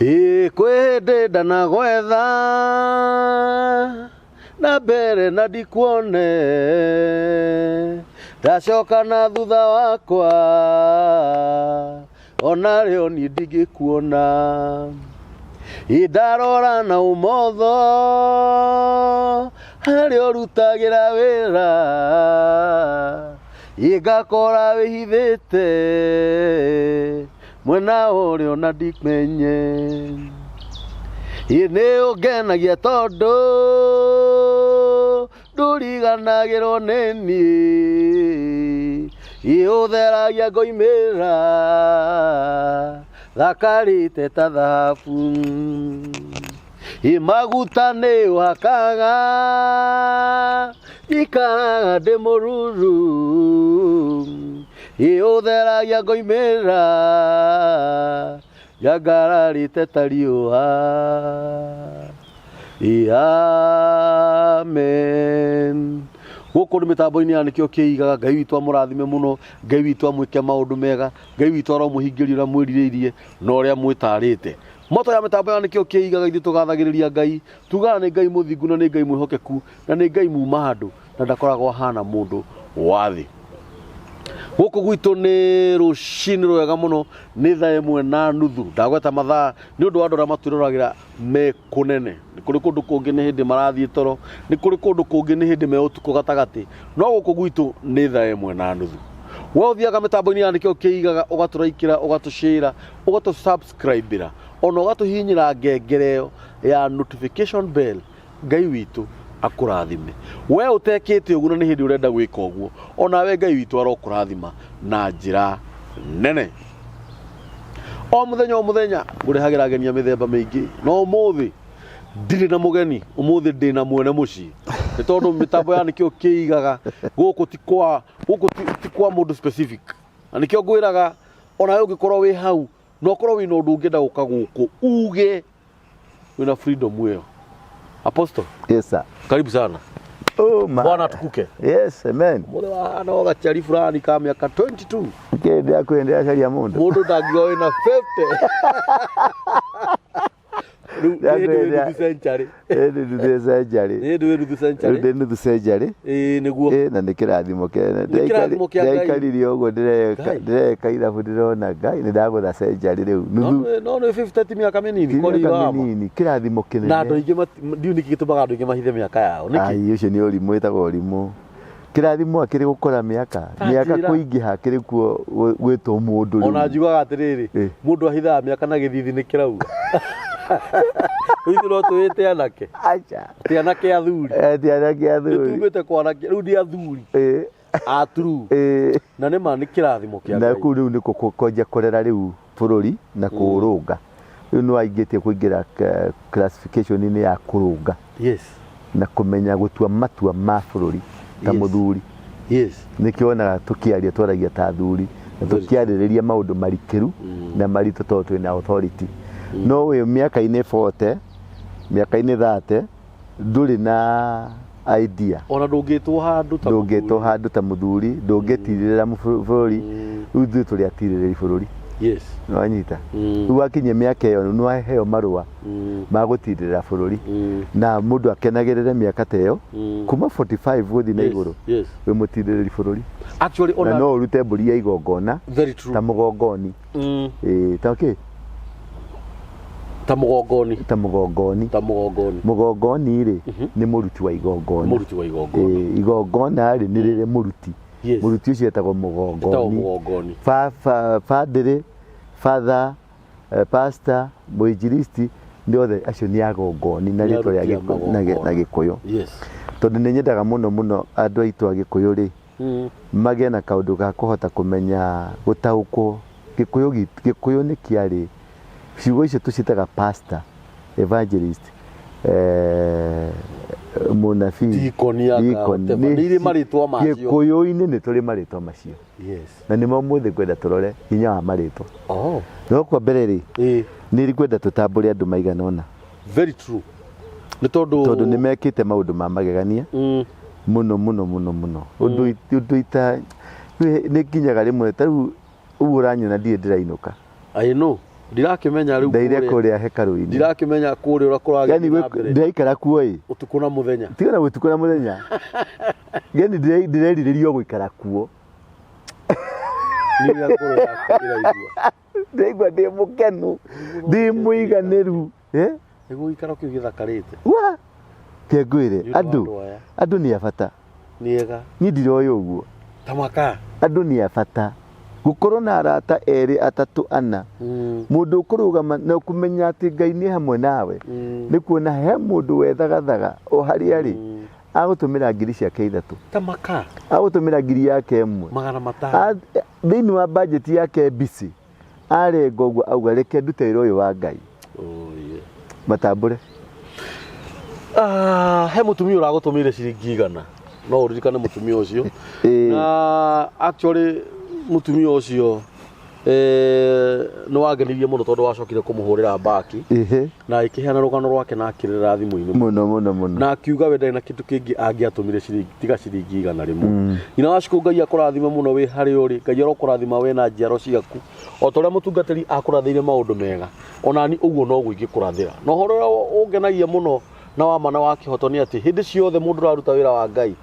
Ĩ kwĩ hĩndĩ ndanagwetha na mbere na ndikuone, ndacoka na thutha wakwa onarĩo niĩ ndingĩkuona. Ĩ ndarora na ũmotho harĩa ũrutagĩra wĩra, ĩ ngakora wĩhithĩte mwena ũrĩa ona ndimenye. Ĩ nĩ ũngenagia tondũ ndũriganagĩrwo nĩ niĩ, ĩ ũtheragia ngoimĩra thakarĩte ta thahabu. Ĩ maguta nĩ ũhakaga njikaraga ndĩ mũruru, ĩ ũtheragia ngoimĩra njangararĩte ta riũa. Ĩ amen. Gũkũ nĩ mĩtambo-inĩ ya Nĩkĩo Kĩigaga. Ngai witũ amũrathime mũno, Ngai witũ amwĩke maũndũ mega, Ngai witũ aromũhingĩria ũrĩa mwĩrirĩirie na ũrĩa mwĩtarĩte. Moto ya mĩtambo ya Nĩkĩo Kĩigaga, ithuĩ tũgathagĩrĩria Ngai, tugaga nĩ Ngai mũthingu na nĩ Ngai mwĩhokeku na nĩ Ngai muma handũ na ndakoragwo ahana mũndũ wa thĩ. Gũkũ gwitũ nĩ rũcinĩ rwega mũno, nĩ thaa 1:30. Ndagweta mathaa nĩ ũndũ wa andũ arĩa matwĩroragĩra me kũnene. Nĩ kũrĩ kũndũ kũngĩ nĩ hĩndĩ marathiĩ toro, nĩ kũrĩ kũndũ kũngĩ nĩ hĩndĩ me ũtukũ gatagatĩ, no gũkũ gwitũ nĩ thaa 1:30. We ũthiaga mĩtambo-inĩ ya Nĩkĩo Kĩigaga, ũgatũraikĩra, ũgatũcĩra, ũgatũ-subscribe-ĩra, ona ũgatũhihinyĩra ngengere ĩyo ya notification bell. Ngai witũ akũrathime. We ũtekĩte ũguo na nĩ hĩndĩ ũrenda gwĩka ũguo, onawe Ngai witũ arokũrathima na njĩra nene. O mũthenya o mũthenya ngũrehagĩra ageni a mĩthemba mĩingĩ, no ũmũthĩ ndirĩ na mũgeni, ũmũthĩ ndĩ na mwene mũciĩ, nĩ tondũ mĩtambo ya Nĩkĩo Kĩigaga gũkũ ti kwa, gũkũ ti kwa mũndũ specific, na nĩkĩo ngwĩraga onawe ũngĩkorwo wĩ hau na ũkorwo wĩna ũndũ ũngĩenda gũka gũkũ uge, wĩna freedom ĩyo. Apostle. Yes sir. Karibu sana. Oh, ma. Bwana atukuke. Yes, amen. Mũthĩ wahana o gachari fulani ka mĩaka 22. Kĩ ndĩrakwendera caria mũndũ. Mũndũ ndangiuga wĩna 50. Rĩu nĩ hĩndĩ wĩ nuthu century. Ĩndĩ nuthu century. Nĩ hĩndĩ wĩ nuthu century. Rĩu ndĩ nuthu century. Ĩĩ nĩguo. Ĩĩ na nĩ kĩrathimo kĩnene. Nĩ kĩrathimo kĩa Ngai. Ndĩraikarire ũguo Ngai. ndĩreka ithabu ndĩrona Ngai nĩ ndagũtha century rĩu. Nuthu. No nĩ 50 ti mĩaka mĩnini Ti kori mĩaka wama. mĩnini, kĩrathimo kĩnene. Na andũ aingĩ ndiũĩ nĩkĩ gĩtũmaga andũ aingĩ mahithe mĩaka yao. Nĩkĩ? Ai, ũcio nĩ ũrimũ, wĩtagwo ũrimũ. Kĩrathimo akĩrĩ gũkũra mĩaka, Ta mĩaka njĩra. kũingĩha akĩrĩ kuo gwĩtwo mũndũ rĩu. Ona njugaga atĩrĩrĩ, Eh. mũndũ ahithaga mĩaka na gĩthithi nĩ kĩrauga. Rĩu ithuĩ no twĩte anake. Aca. Ti anake athuri. Ti anake athuri. Nĩ tumĩte kwa anake, rĩu nĩ athuri. Aturu. Na nĩ ma nĩ kĩrathimo kĩa Na Ngai. kũu rĩu nĩkuo kwanjia kũrera rĩu bũrũri na kũũrũnga. Rĩu nĩ waingĩtie kũingĩra classification-inĩ ya kũrũnga. Yes. Na kũmenya gũtua matua ma bũrũri ta Yes. mũthuri. Yes. Nĩkĩo wonaga tũkĩaria twaragia ta athuri na Very tũkĩarĩrĩria maũndũ marikĩru na maritũ tondũ twĩna authority. No wĩ mĩaka-inĩ 40, mĩaka-inĩ 30 ndũrĩ na idea. Ona ndũngĩtwo handũ ta Ndũngĩtwo mũthuri. handũ ta mũthuri, ndũngĩtirĩrĩra bũrũri. Rĩu ithuĩ tũrĩ atirĩrĩri bũrũri. Yes. Nĩwanyita? Rĩu wakinyia mĩaka ĩyo nĩwaheo marũa ma gũtirĩrĩra bũrũri. Na mũndũ akenagĩrĩre mĩaka ta ĩyo kuma 45 gũthiĩ na Yes, igũrũ. yes. Wĩ mũtirĩrĩri bũrũri. Actually, Na ona no ũrute mbũri ya igongona Very true. ta mũgongoni. Ĩĩ, ta kĩ? Ta mũgongoni. Ta mũgongoni. Ta mũgongoni. Mũgongoni rĩ, nĩ mũruti wa igongona. Mũruti wa igongona. Ĩĩ, igongona rĩ, nĩ rĩrĩ mũruti. Yes. Mũruti ũcio etagwo mũgongoni. Etagwo mũgongoni. Badĩrĩ, father, pastor, mũinjilisti, nĩ othe acio nĩ agongoni na Nĩ rĩtwa rĩa aruti a na magongona. Gĩkũyũ. Yes. Tondũ nĩ nyendaga mũno mũno andũ aitũ a Gĩkũyũ rĩ, magĩe na kaũndũ ga kũhota kũmenya gũtaũkwo. Gĩkũyũ gitũ, Gĩkũyũ nĩ kĩarĩ, ciugo icio tũciĩtaga pastor, evangelist, mũnabii, Deacon, anga, deacon. whatever. Nĩ irĩ marĩtwa macio. Gĩkũyũ-inĩ nĩ tũrĩ marĩtwa macio. Yes. Na nĩmo ũmũthĩ ngwenda tũrore hinya wa marĩtwa. Oh. No kwa mbere rĩ, Ĩĩ. nĩ ngwenda tũtambũre andũ maigana ũna. Very true. Nĩ tondũ Tondũ nĩ mekĩte maũndũ ma magegania. Mũno mũno mũno mũno. Ũndũ ũndũ ita nĩ nginyaga rĩmwe ta rĩu ũguo ũranyona ndirĩ ndĩrainũka. I know. Ndirakĩmenya rĩu Ndaire kũrĩa- kũrĩa hekarũ-inĩ. Ndirakĩmenya kũrĩa ũrĩa kũragĩthiĩ Yani na mbere. ndĩraikara kuo ĩ. Ũtukũ na mũthenya. Tiga na ũtukũ na mũthenya. Yani ndĩrerirĩria o gũikara kuo. Nĩ ũrĩa ngoro yaku ĩraigua. Ndĩraigua ndĩ mũkenu, ndĩ mũiganĩru. Eh? Nĩguo gĩikaro kĩu gĩthakarĩte. Wa! Reke ngwĩre, Nĩ ũndũ wa andũ andũ aya. andũ nĩ a bata. Nĩ ega. Niĩ ndiroĩ ũguo. Ta maka. Andũ nĩ a bata. Gũkorwo na arata erĩ, atatũ, ana. Mũndũ ũkũrũgama na ũkũmenya atĩ Ngai nĩ hamwe nawe. Nĩ kuona he mũndũ wethagathaga o harĩa arĩ. Agũtũmĩra ngiri ciake ithatũ. Ta maka. Agũtũmĩra ngiri yake ĩmwe. 500. Thĩinĩ wa budget yake busy. Arenga ũguo auga reke ndute wĩra ũyũ wa Ngai. Oh, yeah. Matambũre. He mũtumia ũragũtũmĩire ciringi 100. No ũririkane mũtumia ũcio. Na actually mũtumia ũcio nĩ wangenirie mũno tondũ wacokire kũmũhũrĩra mbaki. Na ĩkĩheana rũgano rwake na akĩrĩra thimũ-inĩ. Mũno, mũno, mũno. Na akiuga we ndarĩ na kĩndũ kĩngĩ angĩatũmire ciringi tiga ciringi 100. Nyina wa Shiko Ngai akũrathime mũno wĩ harĩa ũrĩ. Ngai arokũrathima we na njiaro ciaku. O ta ũrĩa mũtungatĩri akũrathĩire maũndũ mega, onani ũguo noguo ingĩkũrathĩra. Na ũhoro ũrĩa ũngenagia mũno na wa ma na wa kĩhoto nĩ atĩ hĩndĩ ciothe mũndũ ũraruta wĩra wa Ngai,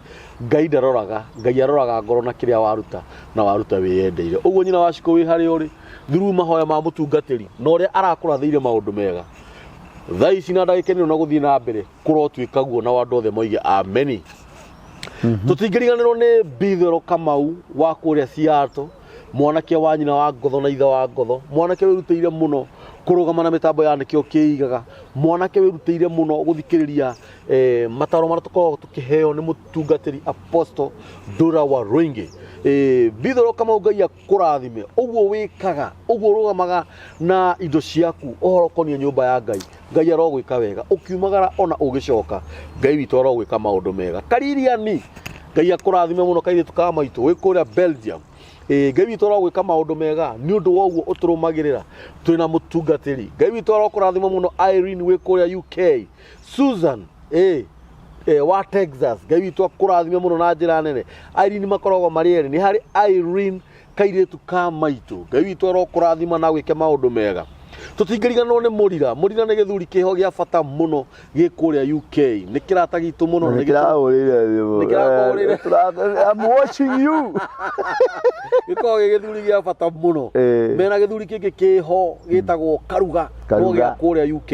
Ngai ndaroraga, Ngai aroraga ngoro na kĩrĩa waruta na waruta wĩyendeire. Ũguo nyina wa Shiko wĩ harĩa ũrĩ, through mahoya ma mũtungatĩri na ũrĩa arakũrathĩire maũndũ mega. Thaa ici na ndagĩka ĩno na gũthiĩ na mbere kũrotuĩka guo na andũ othe moige ameni. Tũtingĩriganĩrwo nĩ Bithero Kamau wa kũrĩa Seattle, mwanake wa nyina wa ngotho na ithe wa ngotho, mwanake wĩrutĩire mũno kũrũgama na mĩtambo ya nĩkĩo kĩigaga, mwanake wĩrutĩire mũno gũthikĩrĩria mataro marĩa tũkoragwo tũkĩheo nĩ mũtungatĩri Apostle Ndura wa Rũingĩ. Bithero Kamau Ngai akũrathime ũguo wĩkaga, ũguo ũrũgamaga na indo ciaku ũhoro ũkoniĩ nyũmba ya Ngai. Ngai arogwĩka wega ũkiumagara ona ũgĩcoka, Ngai witũ arogwĩka maũndũ mega. Kaririani Ngai akũrathime mũno kairĩtu ka maitũ wĩ kũrĩa Belgium. Ngai witũ arogwĩka maũndũ mega nĩ ũndũ wa ũguo ũtũrũmagĩrĩra twĩna mũtungatĩri. Ngai witũ arokũrathima mũno Irene wĩ kũrĩa UK. Susan wa Texas, Ngai witũ akũrathime mũno na njĩra nene. Irene makoragwo marĩ erĩ, nĩ harĩ Irene kairĩtu ka maitũ. Ngai witũ arokũrathima na gwĩke maũndũ mega. Tũtingĩriganĩrwo nĩ Mũrira. Mũrira nĩ gĩthuri kĩho gĩa bata mũno gĩ kũrĩa UK. Nĩ kĩrata gitũ mũno. Nĩ kĩrahũrĩire thimũ. Nĩ kĩrakũhũrĩire. I'm watching you. Gĩkoragwo gĩ gĩthuri gĩa bata mũno. Mena gĩthuri kĩngĩ kĩho gĩtagwo Karuga. Karuga. No gĩa kũrĩa UK.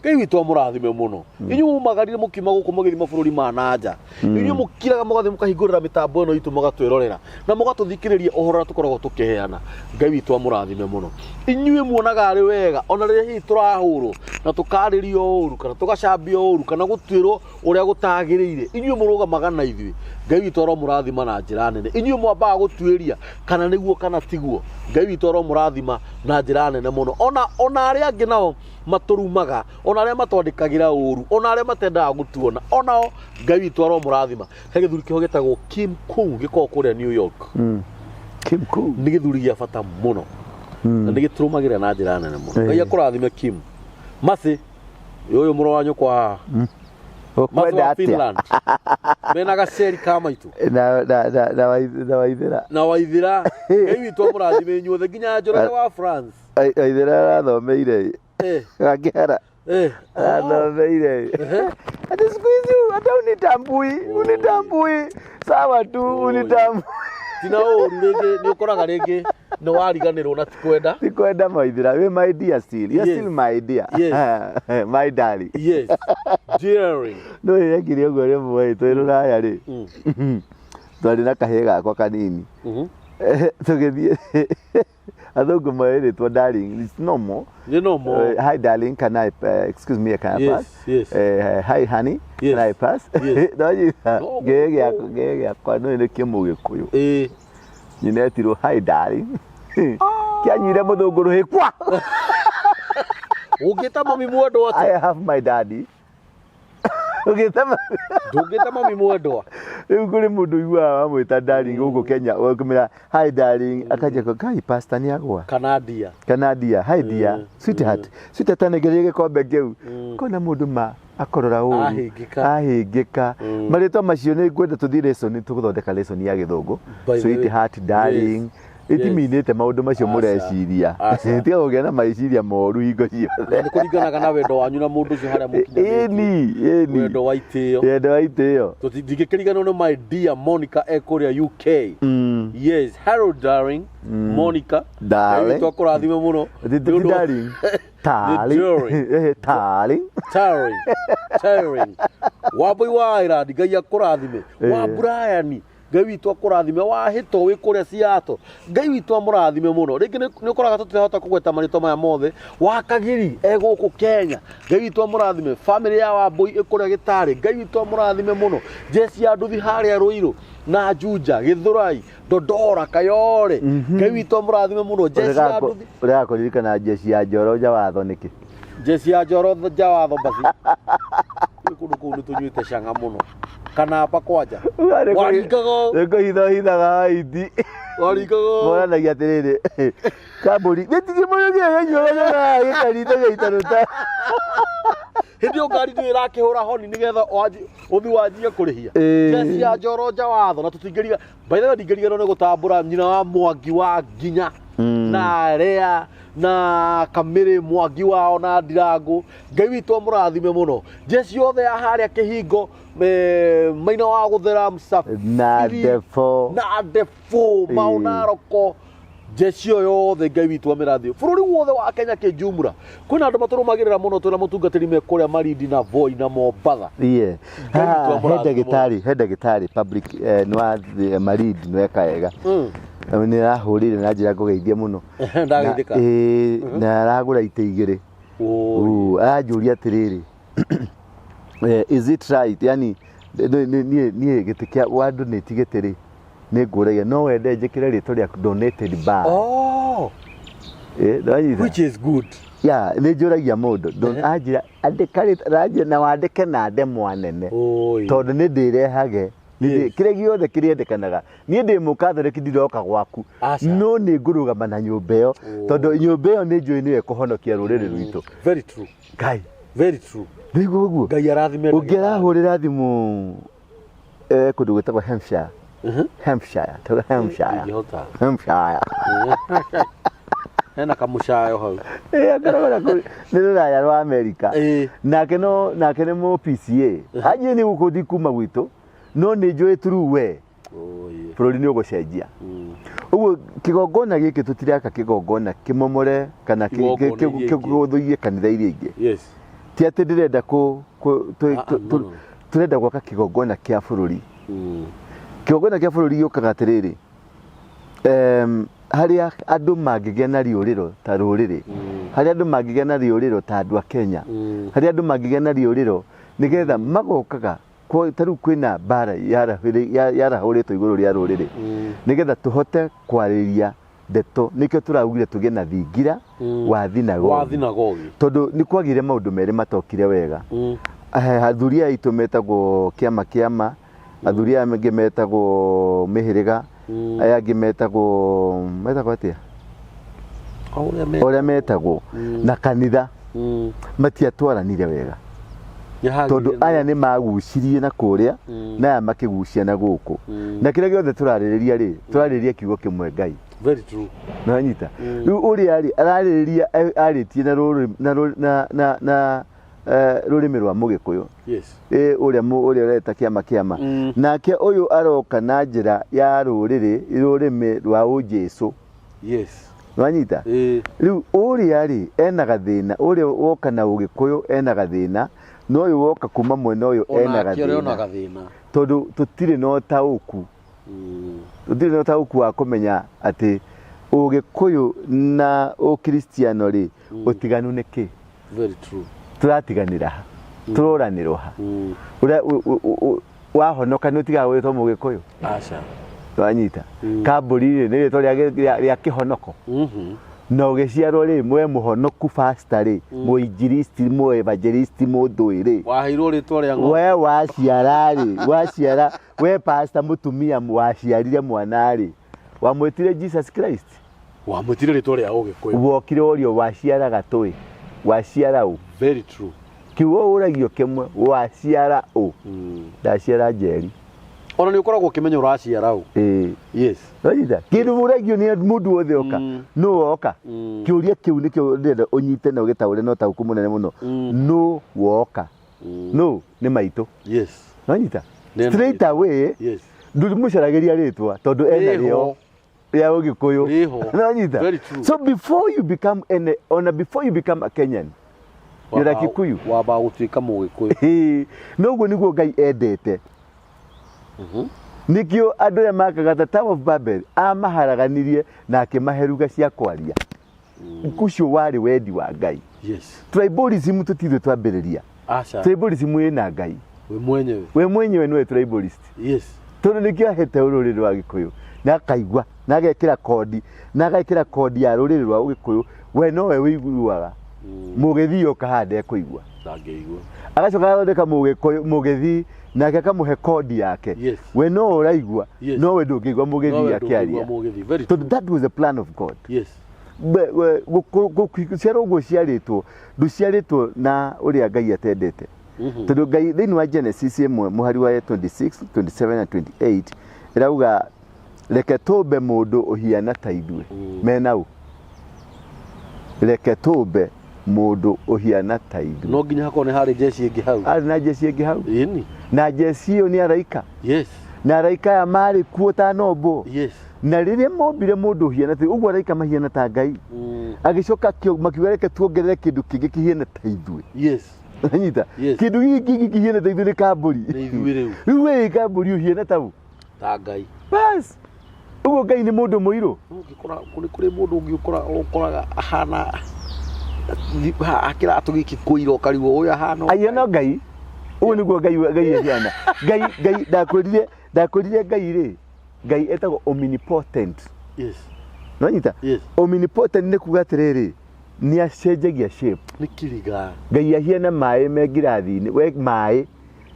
Ngai witũ amũrathime mũno. Inyuĩ mumagarire mũkiuma gũkũ mũgĩthiĩ mabũrũri ma na nja. Inyuĩ mũkiraga mũgathiĩ mũkahingũrĩra mĩtambo ĩno itũ mũgatwĩrorera na mũgatũthikĩrĩria ũhoro ũrĩa tũkoragwo tũkĩheana. Ngai witũ amũrathime mũno. Inyuĩ muonaga arĩ wega ona rĩrĩa hihi tũrahũrwo na tũkarĩrio ũru kana tũgacambio ũru kana gũtuĩrwo ũrĩa gũtagĩrĩire, inyuĩ mũrũgamaga na ithuĩ. Ngai witũ aromũrathima na njĩra nene. Inyuĩ mwambaga gũtuĩria kana nĩguo kana tiguo. Ngai witũ aromũrathima na njĩra nene mũno. Ona arĩa angĩ nao matũrumaga, ona arĩa matwandĩkagĩra ũru, ona arĩa matendaga gũtuona, onao Ngai witũ aromũrathima. He gĩthuri kĩho gĩtagwo Kim Kung gĩkoragwo kũrĩa New York. Kim Kung. Nĩ gĩthuri gĩa bata mũno. Na nĩ gĩtũrũmagĩrĩra na njĩra nene mũno. Ngai akũrathime Kim. Masi, ũyũ mũrũ wa nyũkwa haha. Ũkwenda Masi wa atĩa? Finland. Mena gaceri ka maitũ. Na Waithĩra. Na Waithĩra. Ngai witũ amũrathime inyuothe nginya Njoroge wa France. Waithĩra arathomeire. Gakĩhara. Arathomeire. Ati siku hizi hata unitambui, unitambui. Sawa tu, unitambui. Tina ũru rĩngĩ nĩ ũkoraga rĩngĩ nĩ wariganĩrwo na ti kwenda. Ti kwenda Waithĩra, wĩ my dear still. You're Yes. still my dear. Yes. My darling. Yes. Dearing. No yekire ũguo rĩmwe twĩ rũraya rĩ. Twarĩ na kahĩĩ gakwa kanini. Tũgĩthiĩ athũngũ merĩtwo darling, it's normal. Nĩ normal. Hi darling, can I excuse me, can I Yes, pass? yes. Hi honey, Yes. can I pass? Yes. No nyita, No, ngĩgĩa no. ngĩgĩa no nĩ kĩmũgĩkũyũ. Nyina etirwo hi darling. Kĩanyuire mũthũngũ rũhĩ kwa. Ũngĩta mami mwendwa atĩa? I have my daddy. Ũngĩta mami. Ndũngĩta mami mwendwa. Rĩu kũrĩ mũndũ ũiguaga wamwĩta darling gũkũ Kenya, ũkamwĩra hi darling, akanjia kuga, Kai pastor nĩ agwa. Kana dear. Kana dear, hi dear, sweetheart. Sweetheart anengereire gĩkombe kĩu. Kona mũndũ ma akorora ũru. Ahĩngĩka. Ahĩngĩka. Marĩtwa macio nĩ ngwenda tũthiĩ lesson, tũgũthondeka lesson ya gĩthũngũ. By the way, Sweetheart, darling. Itiminĩte maũndũ macio Aca. mũreciria. Aca. Tiga kũgĩa na meciria moru hingo ciothe. Na nĩ kũringanaga na wendo wanyu na mũndũ ũcio harĩa mũkinyanĩtie. Ĩni, ĩni. Wendo wa itĩo. Wendo wa itĩo. Ndingĩkĩriganĩrwo nĩ my dear Monica e kũrĩa UK. Yes, hello darling. Monica. Darling. Ngai witũ akũrathime mũno. Ti Nĩ ũndũ- darling. Darling. darling. Darling. Darling. Darling. Wambui wa Ireland Ngai akũrathime. Wa Brian Ngai witũ akũrathime. Wa Hĩto wĩ kũrĩa Seattle Ngai witũ amũrathime mũno. Rĩngĩ nĩ ũkoraga tũtirahota kũgweta marĩtwa maya mothe. Wa Kagiri e gũkũ Kenya Ngai witũ amũrathime. Family ya Wambui ĩ kũrĩa Gĩtarĩ Ngai witũ amũrathime mũno. Jesi ya Nduthi harĩa Ruiru na Juja Gĩthũrai Dodora Kayore Ngai witũ amũrathime mũno. Jesi ya Nduthi Ũrega kũririkana jeshi ya Njoro nja watho nĩkĩ? Jesi ya Njoro nja watho basi. Gwĩ kũndũ kũu nĩ tũnyuĩte canga mũno. Kana hapa kwanja. Waringaga Nĩ kũhitha hithaga waiti. Waringaga. Moranagia atĩrĩrĩ, kambũri gĩtirĩ mũndũ kĩrĩa gĩkarita gĩitarũta. Hĩndĩ ĩyo ngari nĩ ĩrakĩhũra honi nĩgetha ũthi wanjie kũrĩhia. Ĩĩ. Jesi ya Njoro nja watho na tũtingĩriga. By the way ndingĩriganĩrwo nĩ gũtambũra nyina wa Mwangi wa Nginya. Na Rea na Kamĩrĩ Mwangi wao na Ndirangũ. Ngai witũ amũrathime mũno. Jesi yothe ya harĩa Kĩhingo Maina wa Gũthera Msafiri Na Ndebo. na Ndebo Maũnaroko jeci ĩyo yothe Ngai witũ amĩrathime. Bũrũri wothe wa Kenya kĩjumla kwĩna andũ matũrũmagĩrĩra mũno twĩna mũtungatĩri me kũrĩa Malindi na Voi na Mombatha. Iye. Ngai witũ He amũrathime. ndagĩtarĩ public nĩ wa Malindi nĩ weka wega. Nĩ arahũrire na njĩra ngũgeithie mũno. Ndageithĩka. Ĩĩ, na aragũra itĩ igĩrĩ. Oi. Aranjũria atĩrĩrĩ, is it right? Yani niĩ gĩtĩ kĩa wa donate gĩtĩ rĩ, nĩ ngũragia no wende njĩkĩre rĩtwa rĩaku donated by. Oh, Nĩwanyita? which is good. Ya, nĩ njũragia mũndũ. Anjĩra andĩka rĩtwa, aranjĩra na wandĩke na ndemwa nene. Oi. Tondũ nĩ ndĩrehage Yes. kĩrĩa gĩothe kĩrĩendekanaga. Niĩ ndĩ mũkatholiki ndiroka gwaku. Aca. No nĩ ngũrũgama na nyũmba ĩyo tondũ nyũmba ĩyo nĩ njũĩ nĩyo ĩkũhonokia rũrĩrĩ rwitũ. Very true. Ngai, Very true. nĩguo ũguo. Ngai arathime. Ũngĩ arahũrĩra thimũ kũndũ gwĩtagwo Hampshire. Hampshire, tauga Hampshire. Ingĩhota. Hampshire. Hena kamũcayo hau. Akoragwo na kũu nĩ rũraya rwa Amerika. Ĩĩ. Nake no nake nĩ mũ PCA. Anjĩ nĩ gũkũ ndi kuma gwitũ no nĩ njũĩ through we Oi. bũrũri nĩ ũgũcenjia. Ũguo kĩgongona gĩkĩ tũtiraka kĩgongona kĩmomore kana Igongona iria ingĩ. kĩgũthũie kanitha iria ingĩ. Yes. Ti atĩ ndĩrenda Ah, ah, no, no. tũrenda gwaka kĩgongona kĩa bũrũri. Kĩgongona kĩa bũrũri gĩũkaga atĩrĩrĩ, harĩa andũ mangĩgĩa na rĩũrĩro ta rũrĩrĩ, harĩa andũ mangĩgĩa na rĩũrĩro ta andũ a Kenya, harĩa andũ mangĩgĩa na rĩũrĩro nĩgetha magokaga ta rĩu kwĩna mbara yarahũrĩtwo igũrũ rĩa rũrĩrĩ, nĩgetha tũhote kwarĩria ndeto. Nĩkĩo tũraugire tũgĩe na thingira wa Wa thinagogi, thinagogi. tondũ nĩ kwagĩire maũndũ merĩ matokire wega. Athuri aya aitũ metagwo kĩama kĩama, athuri aya angĩ metagwo mĩhĩrĩga, aya angĩ metagwo atĩa, O ũrĩa me. ũrĩa metagwo na kanitha matiatwaranire wega, tondũ aya nĩ magucirie na kũrĩa na aya makĩgucia na gũkũ, na kĩrĩa gĩothe tũrarĩrĩria rĩ, tũrarĩrĩria kiugo kĩmwe Ngai. Very true. Nĩwanyita? Rĩu ũrĩa rĩ ararĩrĩria arĩtie na rũrĩ- na rũ- na na na rũrĩmĩ rwa mũgĩkũyũ. Yes. Ũrĩa ũrĩa ũreta kĩama kĩama, nake ũyũ aroka na njĩra ya rũrĩrĩ rũrĩmĩ rwa ũnjĩcũ. Yes. Nĩwanyita? Ĩĩ. Rĩu ũrĩa rĩ ena gathĩna, ũrĩa woka na ũgĩkũyũ ena gathĩna, na ũyũ woka kuma mwena ũyũ ena Onake ũrĩa ona gathĩna, gathĩna. tondũ tũtirĩ na ũtaũku, tũtirĩ na ũtaũku wa kũmenya atĩ ũgĩkũyũ na ũkristiano rĩ ũtiganu nĩ kĩ. Very true. Tũratiganĩra ha, tũroranĩrwo ha? Ũrĩa wahonoka nĩ ũtigaga gwĩtwo mũgĩkũyũ? Aca. Wanyita? Kambũri rĩ nĩ rĩtwa rĩa kĩhonoko, na ũgĩciarwo rĩ we mũhonoku pastor rĩ, mũinjilisti, mũevangelisti, mũndũĩ rĩ, Waheirwo rĩtwa rĩa ng'ombe. we waciara rĩ, waciara we pastor mũtumia waciarire mwana rĩ, wamwĩtire Jesus Christ? Wamwĩtire rĩtwa rĩa ũgĩkũyũ. Wokire ũrio waciaraga tũĩ waciara ũ? Very true. Kiugo ũragio kĩmwe, waciara ũ? Ndaciara Njeri. Ona nĩ ũkoragwo ũkĩmenya ũraciara ũ. Ĩĩ. Yes. Wanyita? Kĩndũ ũragio nĩ mũndũ wothe oka. Nũ woka? Kĩũria kĩu nĩkĩo ndĩrenda ũnyite na ũgĩtaũre na ũtaũku mũnene mũno. Nũ woka? Nũ nĩ maitũ. Yes. Wanyita? Nĩ Straight maitũ. away Yes. ndũmũcaragĩria rĩtwa tondũ ena Rĩho. rĩo rĩa ũgĩkũyũ. Rĩho. Wanyita? Very true. So before you become any, ona before you become a Kenyan, you're a Kikuyu. Wamba gũtuĩka mũgĩkũyũ. Ĩĩ, noguo nĩguo Ngai endete. Nĩkĩo andũ arĩa makaga the Tower of Babel amaharaganirie na akĩmahe ruga cia kwaria. Ũcio warĩ wendi wa Ngai. Yes. Tribalism tũtithuĩ twambĩrĩria. Aca. Tribalism ĩna Ngai. We mwenyewe. We mwenyewe nĩwe tribalist. Yes. Tondũ nĩkĩo ahete rũrĩrĩ rwa Gĩkũyũ na akaigua na agekĩra kondi na agekĩra kondi ya rũrĩrĩ rwa Ũgĩkũyũ, we nowe wĩiguaga. Mũgĩthii oka haha ndekũigua. Ndangĩigua. Agacoka agathondeka mũgĩkũyũ mũgĩthii nake akamũhe kondi yake. Yes. We no ũraigua. Yes. No we ndũngĩigua mũgĩthii Nowe ndũngĩigua akĩaria. mũgĩthii. Very Tondũ true. that was the plan of God. Yes. Gũciarwo ũguo ũciarĩtwo ndũciarĩtwo na ũrĩa Ngai atendete. Tondũ Ngai thĩinĩ wa Genesis ĩmwe mũhari wa 26, 27 na 28 ĩrauga reke tũmbe mũndũ ũhiana ta ithuĩ. Mena ũ? Reke tũmbe mũndũ ũhiana ta ithuĩ. No nginya hakorwo nĩ harĩ jeshi ĩngĩ hau. Arĩ na jeshi ĩngĩ hau. Ĩni. Na jeshi ĩyo nĩ araika. Yes. Na araika aya marĩ kuo ta nombo. Yes. Na rĩrĩa mombire mũndũ ũhiana ta ũguo araika mahiana ta Ngai. Agĩcoka makiuga reke tuongerere kĩndũ kĩngĩ kĩhiana ta ithuĩ. Yes. Anyita? Yes. Kĩndũ gĩkĩ kĩngĩ kĩhiana ta ithuĩ nĩ kambũri. Nĩ ithuĩ rĩu. Rĩu we kambũri ũhiana ta ũ? Ta Ngai. Bas. Ũguo Ngai nĩ mũndũ mũirũ. No ũngĩkora kũrĩ kũrĩ mũndũ ũngĩ ũkora ũkoraga ahana akĩratũ gĩkĩ kũira ũkarigwo ũyũ ahana Aiyo no Ngai. Ũguo nĩguo Ngai Ngai ahiana. Ngai Ngai ndakwĩrire ndakwĩrire Ngai rĩ. Ngai etagwo omnipotent. Yes. Nonyita? Yes. Omnipotent nĩ kuga atĩrĩrĩ, nĩ acenjagia shape. Nĩ kiriga. Ngai ahiana maĩ me ngirathi-inĩ, we maĩ.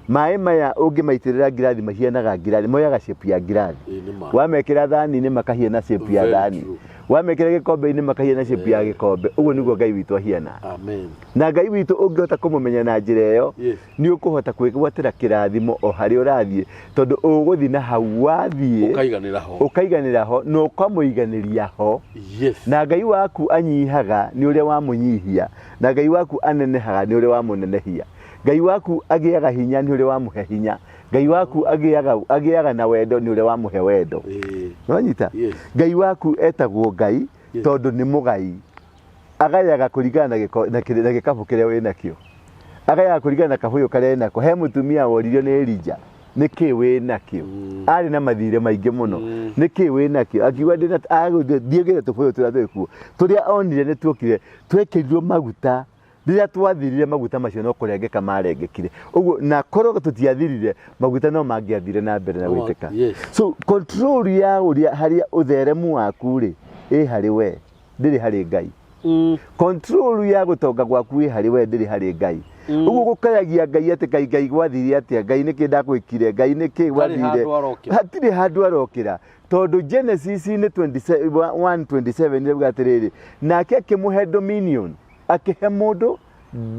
Maĩ maya ũngĩmaitĩrĩra ngirathi mahianaga ngirathi, moyaga shape ya ngirathi. Ĩĩ nĩ ma. Wamekĩra thani-inĩ makahiana shape ya Very thani. true. Wamekĩra gĩkombe-inĩ makahiana shape ya gĩkombe. Ũguo nĩguo Ngai witũ ahiana. Amen. Na Ngai witũ ũngĩhota kũmũmenya na njĩra ĩyo, Yes. nĩ ũkũhota kwĩgwatĩra kĩrathimo o harĩa ũrathiĩ, tondũ ũgũthiĩ na hau wathiĩ, Ũkaiganĩra ho. ũkaiganĩra ho na ũkamũiganĩria ho. Yes. Na Ngai waku anyihaga nĩ ũrĩa wamũnyihia, na Ngai waku anenehaga nĩ ũrĩa wamũnenehia. Ngai waku agĩaga hinya nĩ ũrĩa wamũhe hinya. Ngai waku agĩaga agĩaga na wendo nĩ ũrĩa wamũhe wendo. Ĩĩ. Nĩwanyita? Yes. Ngai waku etagwo Ngai Yes. tondũ nĩ mũgai. Agayaga kũringana na gĩko na kĩrĩ- na gĩkabũ kĩrĩa wĩnakĩo. Agayaga kũringana na kabũyũ karĩa enako. He mũtumia woririo nĩ Elijah, nĩkĩ wĩnakĩo? Arĩ na mathirĩ maingĩ mũno. Nĩkĩ wĩnakĩo? Akiuga ndĩna thiĩ ngĩre tũbũyũ tũrĩa twĩ kuo. Tũrĩa onire nĩ tuokire twekĩrirwo maguta. Rĩrĩa twathirire maguta macio no kũrengeka marengekire. Ũguo na korwo tũtiathirire maguta no mangĩathire na mbere na No ma- gũitĩka. yes. So control ya ũrĩa harĩa ũtheremu waku rĩ ĩ harĩ we, ndĩrĩ harĩ Ngai. Control ya gũtonga gwaku ĩ harĩ we, ndĩrĩ harĩ Ngai. Ũguo gũkayagia Ngai atĩ Ngai Ngai gwathire atĩa, Ngai nĩkĩ ndakwĩkire, Ngai nĩkĩ gwathire. handũ arokĩra. Hatirĩ handũ arokĩra. Tondũ Genesis-inĩ 1:27 ĩrauga atĩrĩrĩ, nake akĩmũhe dominion, akĩhe mũndũ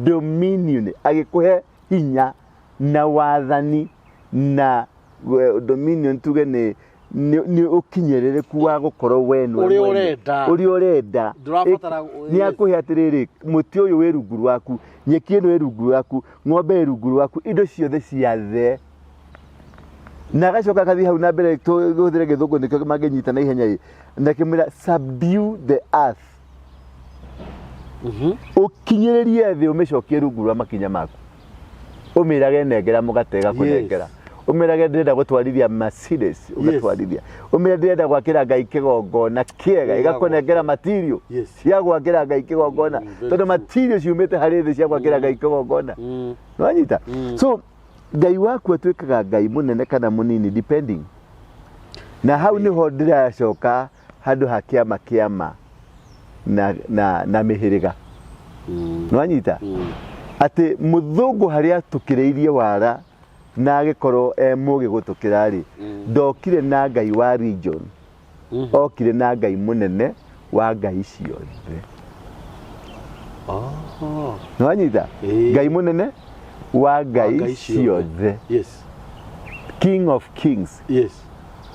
dominion, agĩkũhe hinya na wathani na dominion tuge nĩ nĩ ũkinyĩrĩrĩku wa gũkorwo we nĩwe Ũrĩa mwene. ũrenda. Ũrĩa ũrenda. Ndũrabatara- Nĩ akũhe atĩrĩrĩ, mũtĩ ũyũ wĩ rungu rwaku, nyeki ĩno ĩ rungu rwaku, ng'ombe ĩ rungu rwaku, indo ciothe ciathe. Na agacoka akathiĩ hau na mbere tũhũthĩre gĩthũngũ nĩkĩo mangĩnyita na ihenya ĩ, na akĩmwĩra subdue the earth. Ũkinyĩrĩrie thĩ ũmĩcokie rungu rwa makinya maku. Ũmĩrage nengera mũgate ĩgakũnengera. Ũmĩrage ndĩrenda gũtwarithia Mercedes ũgatwarithia. Ũmĩre ndĩrenda gwakĩra Ngai kĩgongona kĩega ĩgakũnengera material Yes. cia gwakĩra Ngai kĩgongona. Very Tondũ true. material ciumĩte harĩ thĩ cia gwakĩra Ngai kĩgongona. Nĩwanyita? So Ngai waku atuĩkaga Ngai mũnene kana mũnini depending. Na hau nĩho ndĩracoka handũ ha kĩama kĩama na na na mĩhĩrĩga. Nĩwanyita? Atĩ mũthũngũ harĩa atũkĩrĩirie wara na agĩkorwo e mũgĩ gũtũkĩra rĩ, ndokire na Ngai wa region, okire na Ngai mũnene wa Ngai ciothe. Nĩwanyita? Ĩĩ. Ngai mũnene wa Ngai Ngai ciothe. Yes. King of Kings, Yes.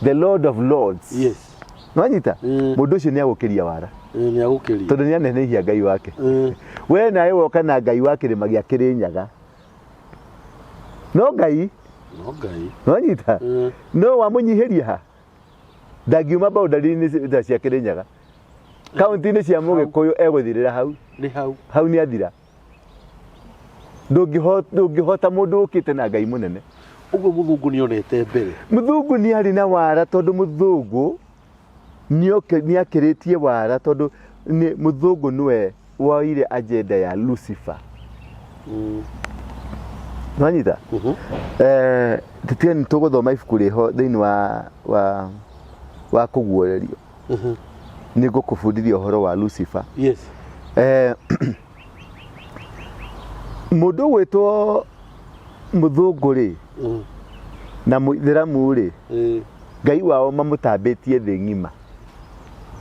the Lord of Lords. Yes. Nwanyita? Mm. Mũndũ ũcio nĩ agũkĩria wara Nĩ agũkĩria. tondũ nĩ anenehia Ngai wake. Mm. We nawe woka na Ngai wa kĩrĩma gĩa Kĩrĩnyaga. No Ngai, No Ngai. nwanyita? Mm. No wamũnyihĩria ha? Ndangiuma boundary-inĩ cia Kĩrĩnyaga. Kaunti-inĩ cia Mũgĩkũyũ egũthirĩra hau. Nĩ hau. Hau nĩ athira. Ndũngĩhota mũndũ ũkĩte na Ngai mũnene. Ũguo mũthũngũ nĩ onete mbere. Mũthũngũ nĩ arĩ na wara tondũ mũthũngũ nĩ akĩrĩtie wara tondũ nĩ mũthũngũ nĩwe woire agenda ya Lucifer. Mm. Nwanyita? Mhm. Tũtige nĩ tũgũthoma ibuku rĩho thĩinĩ wa kũguũrĩrio. Mhm. Nĩ ngũkũbundithia ũhoro wa Lucifer. Yes. Mũndũ ũgwĩtwo mũthũngũ rĩ Mm. na mũithĩramu rĩ Eh, Ngai wao mamũtambĩtie thĩ ng'ima.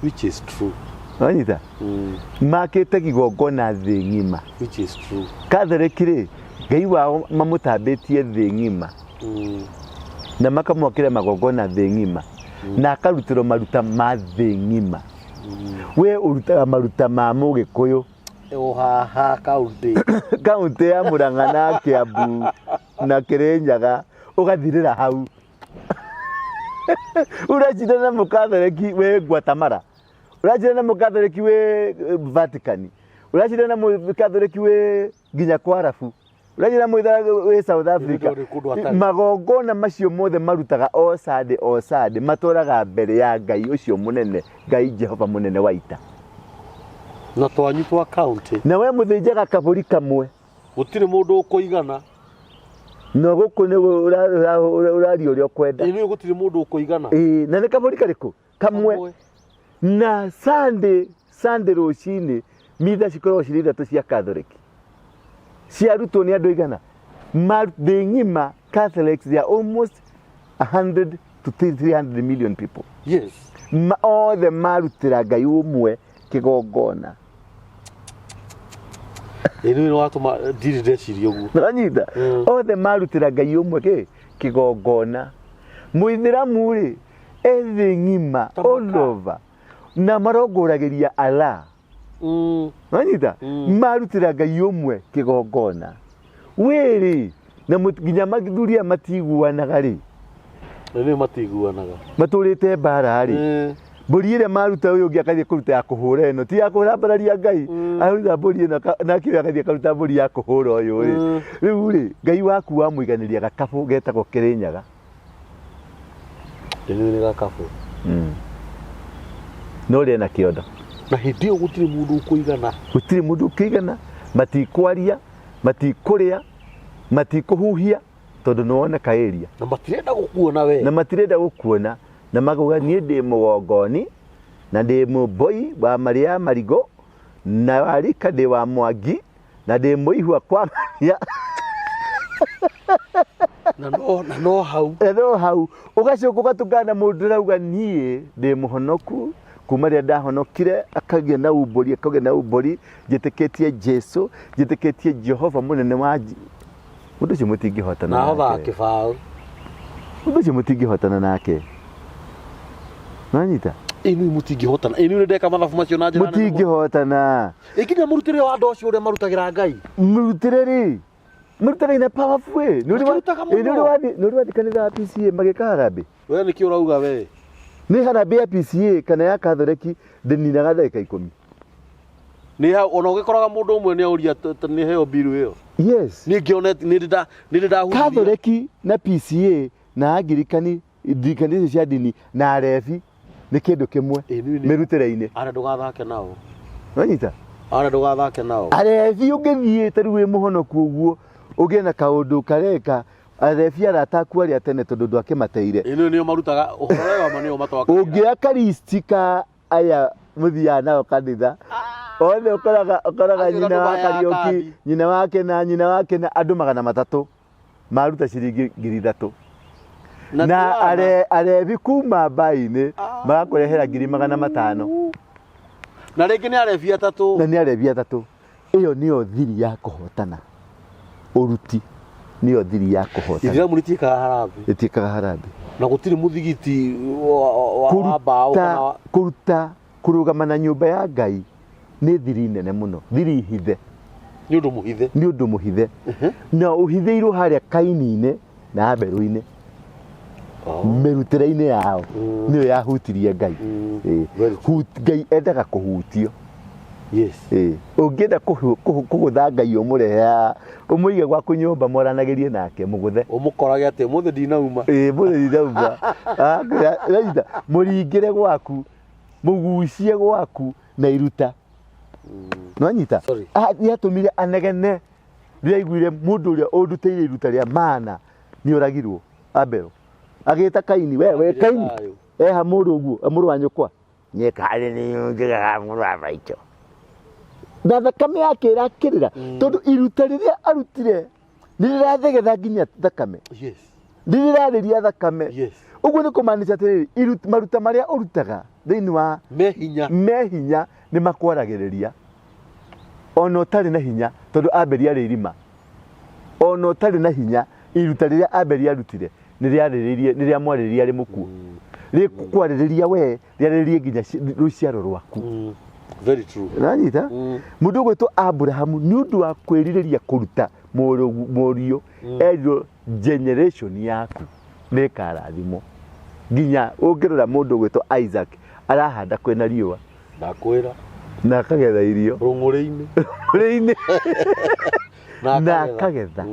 Which is true. Nwanyita? Mm. Makĩte kĩgongona thĩ ng'ima. Which is true. Catholic rĩ Ngai wao mamũtambĩtie thĩ ng'ima Mm. na makamwakĩra magongona thĩ ng'ima na akarutĩrwo maruta ma thĩ ng'ima. We ũrutaga maruta ma mũgĩkũyũ O haha kaunti. kaunti ya Murang'a na Kiambu na Kĩrĩnyaga ũgathirĩra hau. Ũracindana na mũkatholeki wĩ Guatemala, ũracindana na mũkatholeki wĩ Vatican, ũracindana na mũkatholeki wĩ nginya kwa Arabu, ũracindana na mũitharamũ wĩ South Africa. Ndũrĩ kũndũ atarĩ. Magongona macio mothe marutaga o Sunday o Sunday matwaraga mbere ya Ngai ũcio mũnene, Ngai Jehova mũnene wa ita. Na twanyu twa kaunti. Na we mũthĩnjaga kabũri kamwe. Gũtirĩ mũndũ ũkũigana. No gũkũ nĩ ũraria ũrĩa ũkwenda. Ĩĩ nĩ gũtirĩ mũndũ ũkũigana. Ĩĩ, na nĩ kabũri karĩkũ? Kamwe. Na Sunday rũcinĩ mitha cikoragwo cirĩ ithatũ cia Catholic. Ciarutwo nĩ andũ aigana? Thĩ ng'ima Catholics they are almost 100 to 300 million people. Yes. Othe marutĩra Ngai ũmwe kĩgongona. Ĩĩ nĩ watũma ndirĩ ndeciria ũguo. Nĩwanyita? Mm. Othe marutĩra Ngai ũmwe kĩ kĩgongona. Mũithĩramu rĩ ethĩ ng'ima Ta all maka. over na marongoragĩria Allah. Mm. Nĩwanyita? Mm. Marutĩra Ngai ũmwe kĩgongona. Wĩrĩ na nginya mathuri aya matiguanaga rĩ. Nĩ matiguanaga. Matũrĩte mbara rĩ. Mm. Mbũri ĩrĩa maruta ũyũ ũngĩ akathiĩ kũruta ya kũhũra ĩno, ti ya kũrambararia Ngai. Mm. Aruta mbũri ĩno nake ũyũ akathiĩ akaruta mbũri ya kũhũra ũyũ rĩ. Mm. Rĩu rĩ, Ngai waku wamũiganĩria gakabũ getagwo Kĩrĩnyaga. Ĩĩ nĩ gakabũ. Mm. No rĩ na kĩondo. Na hĩndĩ ĩyo gũtirĩ mũndũ ũkũigana. Gũtirĩ mũndũ ũkũigana, matikwaria, matikũrĩa, matikũhuhia tondũ nĩ woneka area. Na matirenda gũkuona we. Na matirenda gũkuona. Na makauga niĩ ndĩ mũgongoni na ndĩ mũmboi wa marĩa marigũ na warika ndĩ wa Mwangi na ndĩ mũihwa kwa Maria. Na no hau. Na no hau ũgacoka ũgatũngana na mũndũ ũrauga niĩ ndĩ mũhonoku kuma rĩrĩa ndahonokire, akagĩa na umbũri, akagĩa na umbũri, njĩtĩkĩtie Jesu, njĩtĩkĩtie Jehova mũnene wa mũndũ ũcio mũtingĩhotana Na ahothaga nake. kĩbaũ. Mũndũ ũcio mũtingĩhotana nake. Nanyita? Ĩĩ mũtingĩhotana. Ĩĩ nĩ ndeka mathabu macio na njĩra nene mũno. Mũtingĩhotana. Ĩ nginya mũrutĩre wa andũ acio ũrĩa marutagĩra Ngai. Mũrutĩre rĩ? Marutaga in a powerful way. Nĩ ũrĩ Makĩrutaga mũno. nĩ ũrĩ wathiĩ kanitha wa PCA magĩka harambee? We nĩkĩ ũrauga we? Nĩ harambee ya PCA kana ya Catholic ndĩninaga ndagĩka 10. Nĩ hau ona ũgĩkoraga mũndũ ũmwe nĩ auria nĩ heo bill ĩyo. Yes. Niĩ ngĩonete nĩ ndĩ ndahunjirie. Catholic na PCA na Anglikani, ndirikania icio cia ndini na arebi nĩ kĩndũ kĩmwe Ĩ, niĩ nĩ- mĩrutĩre-inĩ. Arĩa ndũgathake nao. Wanyita? Arĩa ndũgathake nao. Arebi ũngĩthiĩ ta rĩu wĩ mũhonoku ũguo ũgĩe na kaũndũ kareka arebi arata aku arĩa tene tondũ ndwakĩmateire. Ĩ, nĩo marutaga ũhoro ũrĩa wa ma nĩo matwakagĩra. Ũngĩoya karisti ka aya mũthiaga nao kanitha othe ũkoraga Acio nyina andũ wa maheaga Kariũki, kandi. nyina wake na nyina wake na andũ 300 maruta ciringi 3,000. Na Na tiwana. arebi kuma mbainĩ magakũrehera 500,000. Na rĩngĩ nĩ arebi atatũ. Na nĩ arebi atatũ. Ĩyo nĩyo thiri ya kũhotana. Ũruti. Nĩyo thiri ya kũhotana. Ithiramu rĩtiĩkaga harambĩ. Rĩtiĩkaga harambĩ. Na gũtirĩ mũthigiti wa mbaũ kana kũruta kũrũgama na nyũmba ya Ngai nĩ thiri nene mũno, thiri hithe. Nĩ ũndũ mũhithe. Nĩ ũndũ mũhithe. Na ũhithĩirwo harĩa Kaini-inĩ na Abelu-inĩ. Mĩrutĩre-inĩ yao nĩyo yahutirie Ngai. Ngai endaga kũhutio. Yes. Ũngĩenda kũgũtha Ngai ũmũrehe ũmũige gwaku nyũmba mwaranagĩrie nake mũgũthe. Ũmũkorage atĩ ũmũthĩ ndinauma. Ũmũthĩ ndinauma. Mũringĩre gwaku, mũgucie gwaku na iruta. Nĩwanyita? Nĩatũmire anegene rĩrĩa aiguire mũndũ ũrĩa ũndutĩire iruta rĩa maana nĩoragirwo Abel. Agĩta Kaini, we Kaini, eha mũrũ ũguo, mũrũ wa nyũkwa. Nyekarĩ nĩ njĩgaga mũrũ wa maitũ. Na thakame yake ĩrakĩrĩra tondũ iruta rĩrĩa arutire nĩ rĩrathegetha nginya thakame. Yes. Nĩ rĩrarĩria thakame. Yes. Ũguo nĩ kũmaanisha atĩrĩrĩ, maruta marĩa ũrutaga thĩinĩ wa me hinya nĩ makwaragĩrĩria ona ũtarĩ na hinya tondũ Abeli arĩ irima. Ona ũtarĩ na hinya iruta rĩrĩa Abeli arutire nĩ rĩarĩrĩirie, nĩ rĩamwarĩrĩria arĩ mũkuũ. Rĩkwarĩrĩria we, rĩarĩrĩrie nginya rũciaro rwaku. Very true. Nanyita? Mũndũ ũgwĩtwo Abrahamu nĩ ũndũ wa kwĩrirĩria kũruta mũriũ erirwo generation yaku nĩ ĩkarathimwo. Nginya ũngĩrora mũndũ ũgwĩtwo Isaac arahanda kwĩna riũa. Ndakwĩra. Na akagetha irio. Rũng'ũrĩ-inĩ. Rũng'ũrĩ-inĩ. Na akagetha.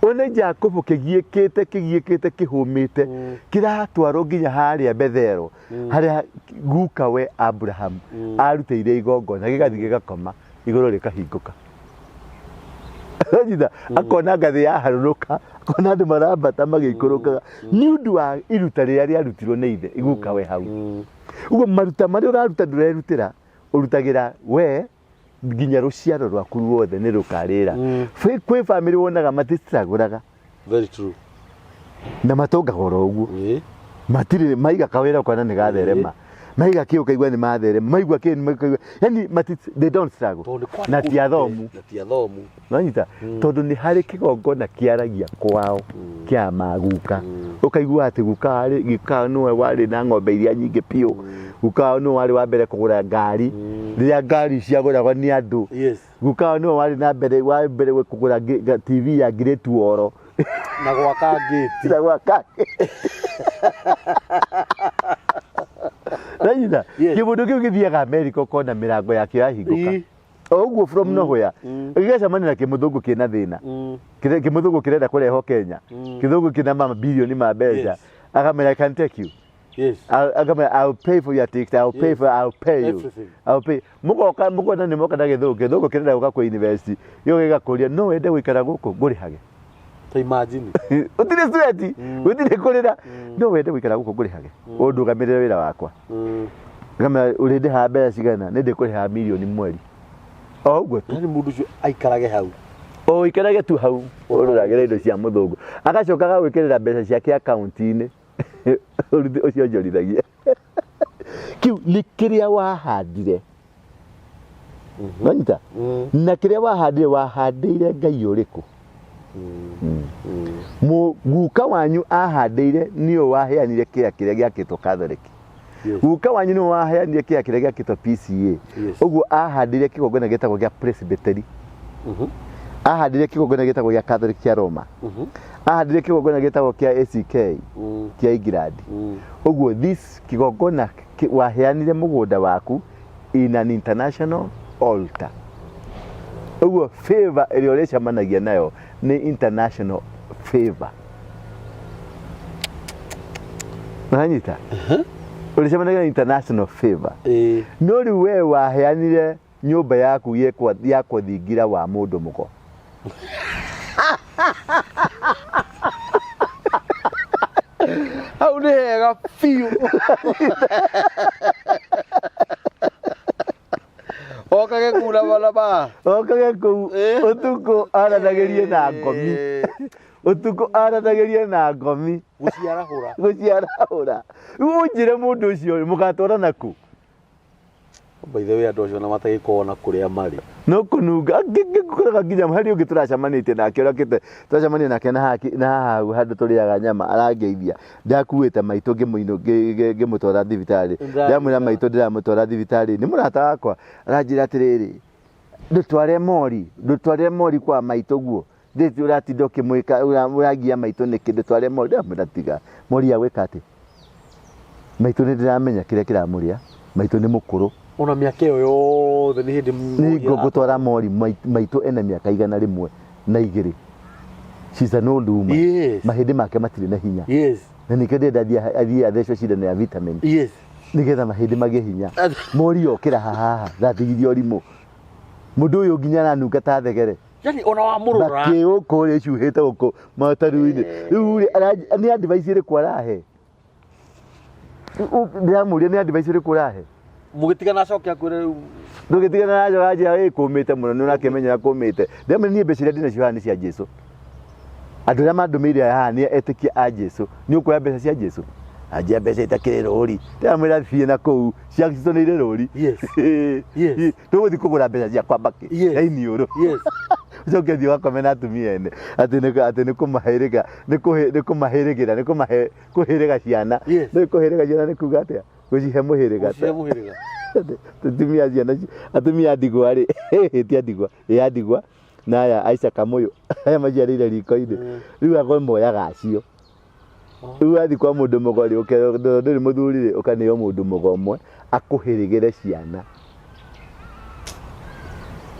One Jakubu kĩgiĩkĩte kĩgiĩkĩte kĩhũmĩte kĩratwarwo nginya harĩa Bethelo harĩa guka we Abraham arutĩire igongona gĩgathiĩ gĩgakoma igũrũ rĩkahingũka. Nyita akona ngathĩ yaharũrũka akona andũ marambata magĩikũrũkaga nĩ ũndũ wa iruta rĩrĩa rĩarutirwo nĩ ithe guka we hau. Ũguo maruta marĩa ũraruta ndũrerutĩra ũrutagĩra we nginya rũciaro rwaku ruothe nĩ rũkarĩra. Kwĩ bamĩrĩ wonaga maticagũraga. Very true. Na matongaga oro ũguo. Matirĩ maiga kawĩra ũkona nĩ gatherema. Maiga kĩ ũkaigua nĩ matherema. Maigua kĩ nĩ yani they don't struggle. Na ti athomu. Na ti athomu. Nanyita tondũ nĩ harĩ kĩgongona kĩaragia kwao kĩa maguka. Ũkaigua atĩ guka arĩ guka nĩwe warĩ na ng'ombe iria nyingĩ biũ. Guka nĩwe warĩ wa mbere kũgũra ngari. Rĩrĩa ngari ciagũragwo nĩ andũ. Yes. Guka nĩwe warĩ na mbere wa mbere kũgũra TV ya Great Wall. Na gwaka ngĩti. Na gwaka. Nanyita kĩmũndũ kĩu gĩthiaga America ũkona mĩrango yakĩo yahingũka. Ũguo from nowhere. Gĩgacemania na kĩmũthũngũ kĩna thĩna. Kĩmũthũngũ kĩrenda kũrehwo Kenya. Kĩthũngũ kĩna mabilioni ma mbeca. Akamera I can take you. Yes. Akamera I'll pay for your ticket. I'll pay for I'll pay you. Everything. I'll pay. Mũgoka mũkona nĩ moka na gĩthũngũ. Gĩthũngũ kĩrenda gũka kwĩ university. Gĩo gĩgakũria no wende gũikara gũkũ ngũrĩhage. Ta imagine. Ũtirĩ sweat, ũtirĩ kũrĩra. No wende gũikara gũkũ ngũrĩhage. Ũndũgamĩrĩre wĩra wakwa. Ngamera ũrĩndĩhaga mbeca cigana? Nĩ ndĩkũrĩhaga mirioni mweri. O ũguo tu. Yaani mũndũ ũcio aikarage hau. O ikarage tu hau ũroragĩra indo cia mũthũngũ. Agacoka agagwĩkĩrĩra mbeca ciake akaunti-inĩ. Ũcio njorithagia. Kĩu nĩ kĩrĩa wahandire. Nanyita? Na kĩrĩa wahandire wahandĩire Ngai ũrĩkũ? Guka wanyu ahandĩire nĩwe waheanire kĩea kĩrĩa gĩakĩtwo Catholic. Guka wanyu nĩwe waheanire kĩea kĩrĩa gĩakĩtwo PCA. Ũguo ahandĩire kĩgongona gĩtagwo gĩa Presbytery. Ahandĩire kĩgongona gĩtagwo gĩa Catholic kĩa Roma. Ahandĩire kĩgongona gĩtagwo kĩa ACK kĩa England. Ũguo this kĩgongona waheanire mũgũnda waku in an international altar. Ũguo favor ĩrĩa ũrĩcemanagia nayo nĩ international favor. Nanyita? Ũrĩcemanagia na international favor. No rĩu we waheanire nyũmba yaku yakwo thingira wa mũndũ mũgo. Hau nĩ hega biũ. Okage kuna barabara. Okage kũu ũtukũ aranagĩrie na ngomi. Ũtukũ aranagĩrie na ngomi. Gũciarahũra. Gũciarahũra. Rĩu ũnjĩre mũndũ ũcio mũgatwarana kũ? By the way, andũ acio na matagĩkorwo na kũrĩa marĩ. No kũnunga ngĩkoraga nginya harĩ ũngĩ tũracemanĩtie nake ũrakĩte tũracemania nake na haha na haha hau handũ tũrĩaga nyama arangeithia ndakuĩte maitũ ngĩmũtwara thibitarĩ. Ndamwĩra maitũ ndĩramũtwara thibitarĩ nĩ mũrata wakwa aranjĩra atĩrĩrĩ ndũtware mori ndũtware mori kwa maitũ guo ndĩti ũratinda ũkĩmwĩka ũragia maitũ nĩkĩ ndũtware mori ndamwĩra tiga mori ya gwĩka atĩ maitũ nĩ ndĩramenya kĩrĩa kĩramũrĩa maitũ nĩ mũkũrũ. Ona mĩaka ĩyo yothe nĩ hĩndĩ nĩ ngũtwara mori maitũ ena mĩaka 102. She's an old woman. Yes. Mahĩndĩ make matirĩ na hinya. Yes. Na nĩkĩo ndĩrenda athiĩ athecwo cindano ya vitamin. Yes. Nĩgetha mahĩndĩ magĩe hinya. Mori yokĩra haha ndatigithia ũrimũ. Mũndũ ũyũ nginya aranunga ta thegere. Yani ona wamũrora. Bakĩ gũkũ rĩ cuhĩte gũkũ mataru-inĩ. Rĩu rĩ nĩ advice ĩrĩkũ arahe? Ndĩramũria nĩ advice ĩrĩkũ ũrahe? Mũgĩtigana acoke akwĩre rĩu. Ndũgĩtigana na acoka anjĩra ĩ kũmĩte mũno nĩ ũrakĩmenya kũmĩte. Ndĩramwĩra niĩ mbeca iria ndĩnacio haha nĩ cia Jesũ. Andũ arĩa mandũmĩire haha nĩ etĩkia a Jesũ. Nĩ ũkuoya mbeca cia Jesũ? Anjĩra mbeca itakĩrĩ rũri. Ndĩramwĩra thiĩ na kũu ciaku nĩ irĩ rũri. Yes. Yes. Tũgũthiĩ kũgũra mbeca ciakwa mbakĩ. Yes. Ya iniũrũ. Yes. Ũcoke thiĩ ũgakome na atumia ene. Atĩ nĩ kũmahĩrĩga, nĩ kũmahĩrĩgĩra, nĩ kũmahe kũhĩrĩga ciana. Yes. Nĩ kũhĩrĩga ciana nĩ kuga atĩa? Gũcihe mũhĩrĩga. Gũcihe mũhĩrĩga. Atumia ciana atumia ndigwa rĩ, ti andigwa, ĩ andigwa na aya Aisha Kamũyũ aya maciarĩire riko-inĩ. Rĩu ago moyaga acio. Rĩu wathiĩ kwa mũndũ mũgo rĩ, ũkerwo ndũrĩ mũthuri rĩ, ũkaneo mũndũ mũgo ũmwe akũhĩrĩgĩre ciana.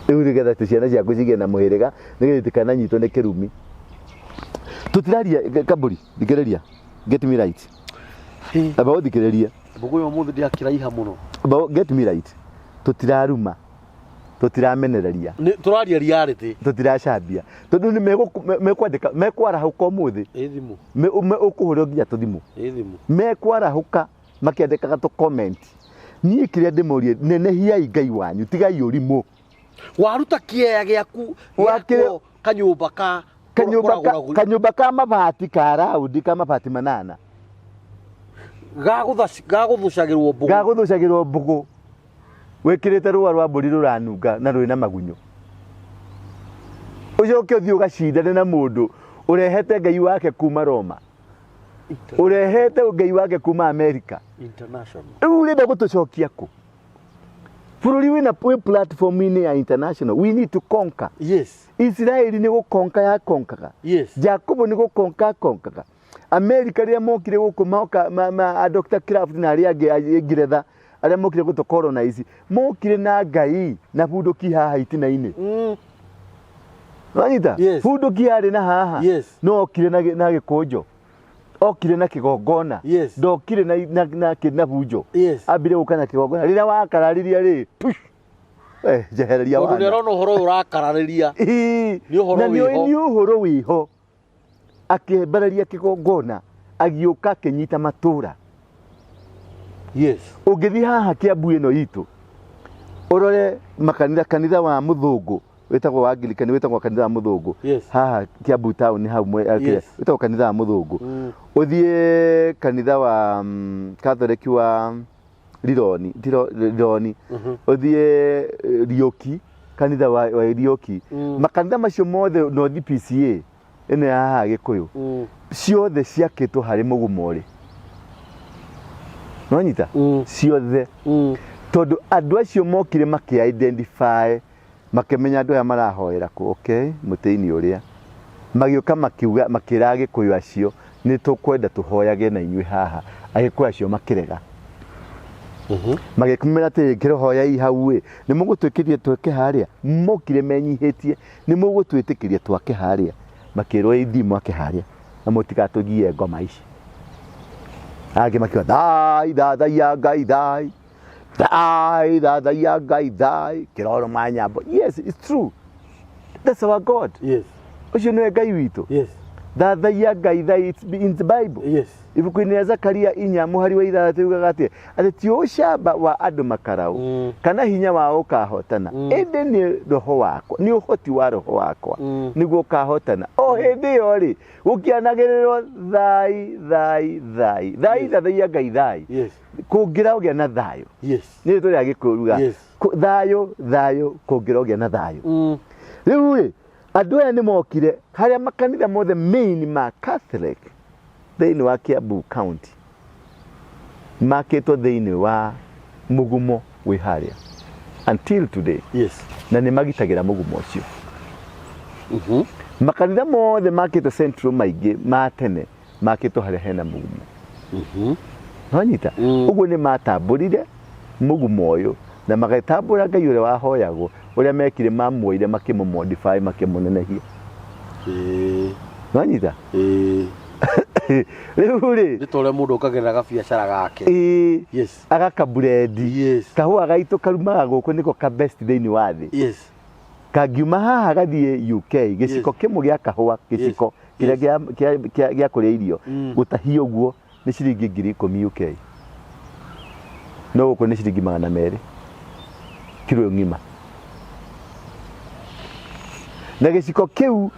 Rĩu nĩgetha atĩ ciana ciaku cigĩe na mũhĩrĩga nĩgetha itikananyitwo nĩ kĩrumi. Tũtiraria Kambũri, thikĩrĩria. Get me right. Amba ũthikĩrĩrie. Mbũgũ ĩyo ũmũthĩ ndĩakĩraiha mũno. Amba get me right. Tũtiraruma. Tũtiramenereria. Nĩ tũraria reality. Tũtiracambia. Tondũ nĩ mekwandĩka, mekwarahũka ũmũthĩ. Ĩ thimũ. Ũkũhũrĩrwo nginya tũthimũ. Ĩ thimũ. Mekwarahũka makĩandĩkaga tũ comment. Niĩ kĩrĩa ndĩmũrie, nenehiai Ngai wanyu, tigai ũrimũ. Waruta kĩea gĩaku, gĩakwo kanyũmba ka kanyũmba ka mabati ka raundi ka mabati 8. Gagũthũcagĩrwo mbũgũ. Gagũthũcagĩrwo mbũgũ. Wĩkĩrĩte rũa rwa mbũri rũranunga na rwĩna magunyũ. Ũcoke ũthiĩ ũgacindane na mũndũ ũrehete Ngai wake kuma Roma. Ũrehete Ngai wake kuma America. International. Rĩu ũrenda gũtũcokia kũ? Bũrũri wĩna platform-inĩ ya international. We need to conquer. Yes. Israeli nĩ gũkonka yakonkaga. Yes. Jacobo nĩ gũkonka akonkaga. America rĩrĩa mokire gũkũ moka ma Dr. Kraft na arĩa angĩ a Ngeretha arĩa mokire gũtũ colonize mokire na Ngai na bunduki haha itina-inĩ. Wanyita? Yes. Bunduki yarĩ na haha. Yes. No okire na gĩkũnjo. Okire na kĩgongona. Yes. Ndokire na bunjo. Yes. Ambire gũka na kĩgongona. Rĩrĩa wakararirie rĩ, push. Njehereria wana. Tondũ nĩarona ũhoro ũyũ ũrakararĩria. Nĩ ũhoro wĩho. Nĩ ũhoro wĩho. Akĩambararia kĩgongona, agĩũka akĩnyita matũra. Yes. Ũngĩthiĩ haha Kiambu ĩno itũ, ũrore makanitha, kanitha wa mũthũngũ wĩtagwo wa Anglican, wĩtagwo kanitha wa mũthũngũ. Yes. Haha Kiambu town hau Yes. wĩtagwo kanitha wa mũthũngũ. Ũthiĩ kanitha wa Catholic wa Rironi, Rironi. Ũthiĩ Rioki, kanitha wa Rioki. Makanitha macio mothe North PCA ĩno ya haha Gĩkũyũ. Ciothe ciakĩtwo harĩ mũgumo rĩ. Nonyita? Ciothe. Tondũ andũ acio mokire makĩ identify, makĩmenya andũ aya marahoera kũ, okay, mũtĩ-inĩ ũrĩa. Magĩũka makiuga, makĩra Agĩkũyũ acio, nĩ tũkwenda tũhoyage na inyuĩ haha. Agĩkũyũ acio makĩrega. Magĩkũmĩra atĩrĩ, kĩrohoyai hau ĩ, nĩ mũgũtwĩkĩria twake harĩa. Mokire menyihĩtie, nĩ mũgũtwĩtĩkĩria twake harĩa. Makĩrwo ithiĩ mwake harĩa, na mũtigatũgie ngoma ici. Angĩ makiuga, thai, thathaiya Ngai, thai. Thai, thathaiya Ngai, thai. Kĩroro ma nyambo. Yes, it's true. That's our God. Yes. Ũcio nĩwe Ngai witũ. Yes. Thathaiya Ngai, thai, it's in the Bible. Yes. Ibuku-inĩ rĩa Zakaria 4 mũhari wa 6 yugaga atĩ, atĩ ti ũcamba wa andũ makaraũ, kana hinya wao ũkahotana, ĩndĩ nĩ roho wakwa, nĩ ũhoti wa roho wakwa, nĩguo ũkahotana. O hĩndĩ ĩyo rĩ, gũkĩanagĩrĩrwo thai, thai, thai. Thai, thathaiya Ngai, thai. Yes. Kũngĩrogĩa na thayũ. Yes. Nĩ rĩtwa rĩa Gĩkũyũ ruga. Yes. Thayũ, thayũ, kũngĩrogĩa na thayũ. Mm. Rĩu rĩ, andũ aya nĩ mokire harĩa makanitha mothe main ma Catholic thĩinĩ wa Kiambu County makĩtwo thĩinĩ wa mũgumo wĩ harĩa until today. Yes. Na nĩ magitagĩra mũgumo ũcio. Mhm. Makanitha mothe makĩtwo central maingĩ ma tene makĩtwo harĩa hena mũgumo. Mhm. Nonyita? Mm. Ũguo nĩ matambũrire mũgumo ũyũ na magĩtambũra Ngai ũrĩa wahoyagwo, ũrĩa mekire mamuoire makĩmũ modify makĩmũnenehia. Ĩĩ. Nonyita? Ĩĩ. Rĩu rĩ, Nĩ ta ũrĩa mũndũ okagĩrĩra gabiacara gake. Ĩĩ. Yes. Agakaburendi. Yes. Kahũa gaitũ karumaga gũkũ nĩko ka best thĩinĩ wa thĩ. Yes. Kangiuma haha gathiĩ UK, gĩciko Yes. kĩmwe gĩa kahũa, gĩciko kĩrĩa Yes. gĩa kũrĩa irio, Mm. gũtahia ũguo nĩ ciringi 10,000 UK, no gũkũ nĩ ciringi 200 kiro ng'ima. Na gĩciko kĩu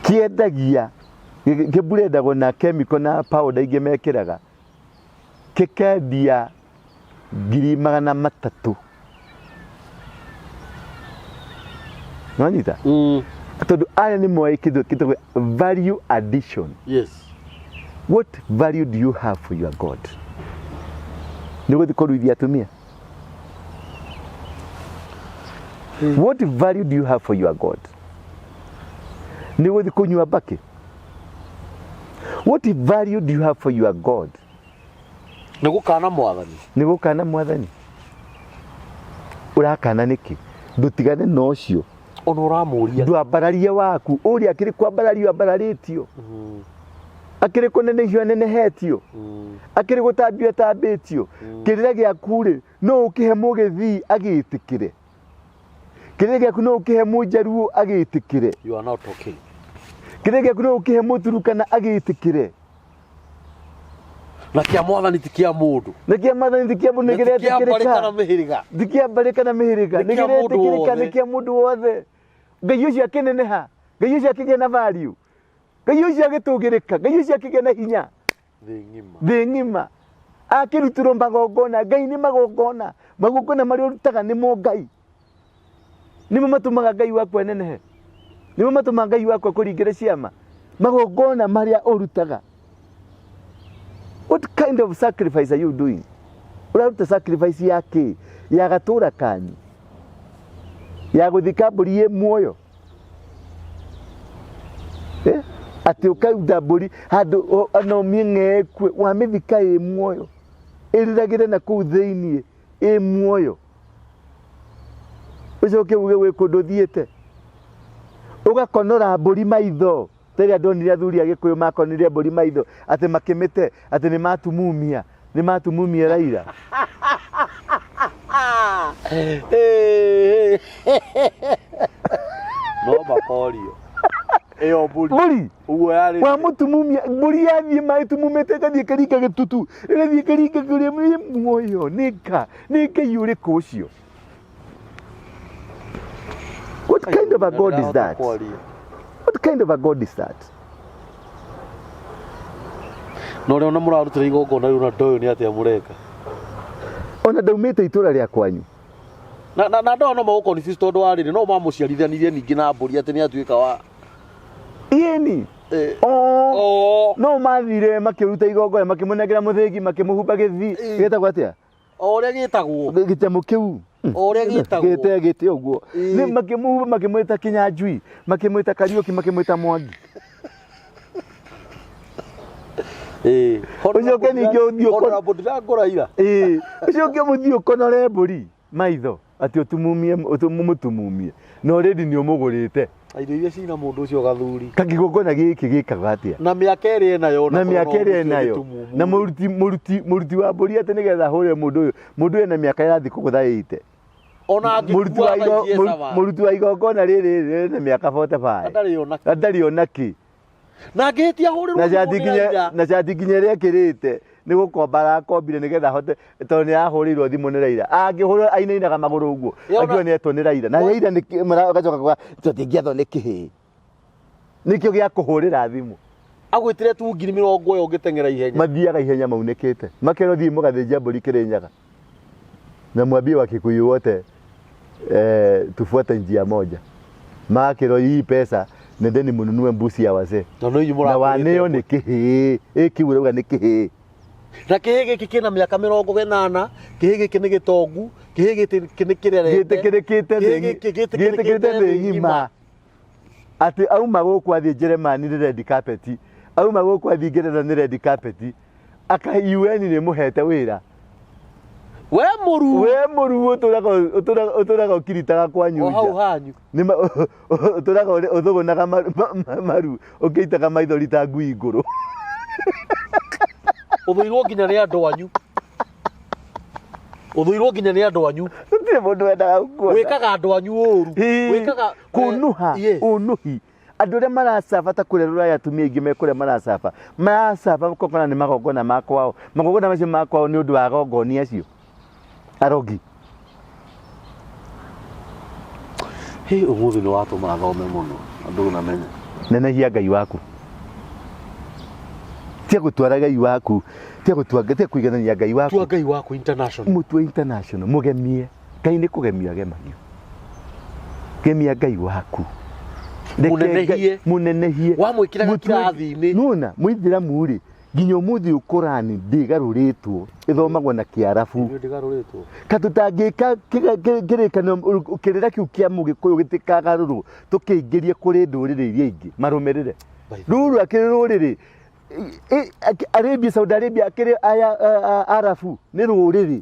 kĩendagia kĩburendagwo na chemical na powder ingĩ mekĩraga, kĩkendia 300,000. Nonyita? Mm. Tondũ aya nĩ moĩ kĩndũ kĩtagwo value addition. Yes. What value do you have for your God? Nĩ gũthiĩ kũruithia atumia? What value do you have for your God? Nĩ gũthiĩ kũnyua mbakĩ? What value do you have for your God? Nĩ gũkana mwathani. Nĩ gũkana mwathani. Ũrakana nĩkĩ? Ndũtigane na ũcio. Ona ũramũria. Ndwambararie waku ũrĩa akĩrĩ kwambarario ambararĩtio. Mm. Akĩrĩ kũnenehio anenehetio. Mm. Akĩrĩ gũtambio atambĩtio. Kĩrĩra gĩaku rĩ, no ũkĩhe mũgĩthii agĩtĩkĩre? Kĩrĩra gĩaku no ũkĩhe mũnjaruo agĩtĩkĩre? You are not talking. Kĩrĩra gĩaku no ũkĩhe mũturukana agĩtĩkĩre? Na kĩa mwathani ti kĩa mũndũ. Na kĩa mwathani ti kĩa mũndũ. Na ti kĩa mbarĩ kana Nĩkĩretĩkĩrĩka. mĩhĩrĩga. Ti kĩa mbarĩ kana mĩhĩrĩga. Nĩ kĩa mũndũ Nĩkĩretĩkĩrĩka. wothe. Nĩ kĩa mũndũ wothe. Ngai ũcio akĩneneha, Ngai ũcio akĩgĩa na value, Ngai ũcio agĩtũgĩrĩka, Ngai ũcio akĩgĩa na hinya. Thĩ ng'ima. Thĩ ng'ima akĩrutĩrwo magongona. Ngai nĩ magongona. Magongona marĩa ũrutaga nĩmo Ngai, nĩmo matũmaga Ngai waku anenehe, nĩmo matũmaga Ngai waku akũringĩre ciama, magongona marĩa ũrutaga. What kind of sacrifice are you doing? Ũraruta sacrifice ya kĩ? Ya gatũra kanyu, ya gũthika mbũri ĩ muoyo? Eh? Atĩ ũkaruta mbũri handũ no mĩng'ekue wamĩthika ĩ muoyo, ĩrĩragĩre na kũu thĩiniĩ ĩ muoyo, ũcoke uge gwĩ kũndũ ũthiĩte ũgakonora mbũri maitho, ta ĩrĩa ndonire athuri a Gĩkũyũ makonire mbũri maitho atĩ makĩmĩte atĩ nĩ matumumia, nĩ matumumia Raila. Eh. No makorio. Ĩyo mbũri. Mbũri. Ũguo yarĩ. Wa mũtumumia mbũri yathiĩ maĩ tumumĩte ĩgathiĩ ĩkaringa gĩtutu, ĩgathiĩ ĩkaringa kũrĩa ĩ muoyo. Nĩka nĩ Ngai ũrĩkũ ũcio? What kind of a God is that? What kind of a God is that? Na ũrĩa ona mũrarutĩra igongona rĩu na ndoyo nĩ atĩa mũreka? Ona ndaumĩte itũra rĩa kwanyu. Na ndoyo no magũ confuse tondũ wa rĩrĩ no mamũciarithanirie ningĩ na mbũri atĩ nĩ atuĩka wa Ĩni. Eh. Oh. Oh. No mathire makĩruta igongona, makĩmũnengera mũthĩgi, makĩmũhumba gĩthi gĩtagwo atĩa? O ũrĩa gĩtagwo. Gĩtemo kĩu. O ũrĩa gĩtagwo. Gĩte gĩte ũguo. Ĩĩ. Nĩ makĩmũhumba, makĩmwĩta Kĩnyanjui, makĩmwĩta Kariũki, makĩmwĩta Mwangi. Ĩĩ. Ũcoke ningĩ ũthiĩ Honorable Ndirango Raila. Ĩĩ, ũcoke mũthiĩ ũkonore mbũri maitho atĩ ũtumumie, ũmũtumumie, na already nĩ ũmũgũrĩte. Indo iria cina mũndũ ũcio gathuri. Kagĩgongona gĩkĩ gĩkaga atĩa? Na mĩaka ĩrĩa enayo. Na mĩaka ĩrĩa enayo, na mũruti wa mbũri atĩ nĩgetha ahũre mũndũ ũyũ, mũndũ ũyũ ena mĩaka ĩrathiĩ kũgũtha 80. Ona Mũruti wa angĩkua thaa ici ecama. Mũruti wa igongona rĩrĩ rĩ na mĩaka 45. Ndarĩ ona. Ndarĩ ona kĩ. Na angĩhĩtia ahũrĩrwo Na thimũ cati nĩ nginya Raila. Na cati nginya ĩrĩa ĩkĩrĩte nĩ gũkomba arakombire nĩgetha ahote, tondũ nĩ ahũrĩirwo thimũ nĩ Raila. Angĩhũrwo ainainaga magũrũ ũguo. Ĩ ona- Akiuga nĩ etwo nĩ Raila. Na Raila nĩ agacoka kuga tũtingĩathwo nĩ kĩhĩĩ. Nĩkĩo gĩa kũhũrĩra thimũ. Agwĩtire tu 20,000 ĩyo ũngĩteng'era ihenya. Mathiaga ihenya maunĩkĩte, makerwo thiĩ mũgathĩnja mbũri Kĩrĩnyaga na mwambie wa Kikuyu wote, tufuate njia moja. Magakĩrwo hii pesa nendeni mununue mbuzi ya wazee. Na no inyuĩ Na mũrakũrĩte waneo nĩ kĩhĩĩ ĩ kĩu ũrauga nĩ kĩhĩĩ. Na kĩhĩ gĩkĩ kĩna mĩaka 80, kĩhĩ gĩkĩ nĩ gĩtongu, kĩhĩ gĩkĩ nĩ kĩrerete, gĩtĩkĩrĩkĩte kĩhĩ thĩ gĩkĩ gĩtĩkĩrĩte thĩ ng'ima atĩ auma gũkũ athiĩ Jeremani nĩ red carpet, auma gũkũ athiĩ Ngeretha nĩ red carpet, aka UN nĩ mũhete wĩra. We mũru. We mũru ũtũraga ũkiritaga kwanyu O hau nja. hanyu. Ũtũraga ũthũgũnaga maru ũkĩitaga maithori ta ngui ngũrũ. Ũthũirwo nginya nĩ andũ anyu. Ũthũirwo nginya nĩ andũ anyu. Gũtirĩ mũndũ wendaga gũkuona. Wĩkaga andũ anyu ũru. Wĩkaga Kũnũha. Yes. Ũnũhi andũ arĩa maracaba ta kũrĩa rũraya, atumia aingĩ me kũrĩa maracaba gũkona nĩ magongona ma kwao, magongona macio ma kwao nĩ ũndũ wa agongoni acio arogi. Hĩ, ũmũthĩ nĩ watũma thome mũno andũ namenya. Nenehia Ngai waku, tia gũtwara Ngai waku, tia gũtua, tia kũiganania Ngai waku. Tua Ngai waku international. Mũtue international, mũgemie Ngai. Nĩ kũgemio agemagio. Gemia Ngai waku. Reke Mũnenehie. Mũnenehie. Wamwĩkĩra Mũtue- gakirathi-inĩ. Nona mũithĩramu rĩ, nginya ũmũthĩ ũyũ Korani ndĩgarũrĩtwo, ĩthomagwo na Kĩarabu. Nĩ ndĩgarũrĩtwo. Katũtangĩka kĩrĩkanĩro kĩrĩra kĩu kĩa Mũgĩkũyũ gĩtikagarũrwo, tũkĩingĩrie kũrĩ ndũrĩrĩ iria ingĩ marũmĩrĩre. Rũrũ akĩrĩ rũrĩrĩ. Arabia, Saudi Arabia akĩrĩ aya Arabu nĩ rũrĩrĩ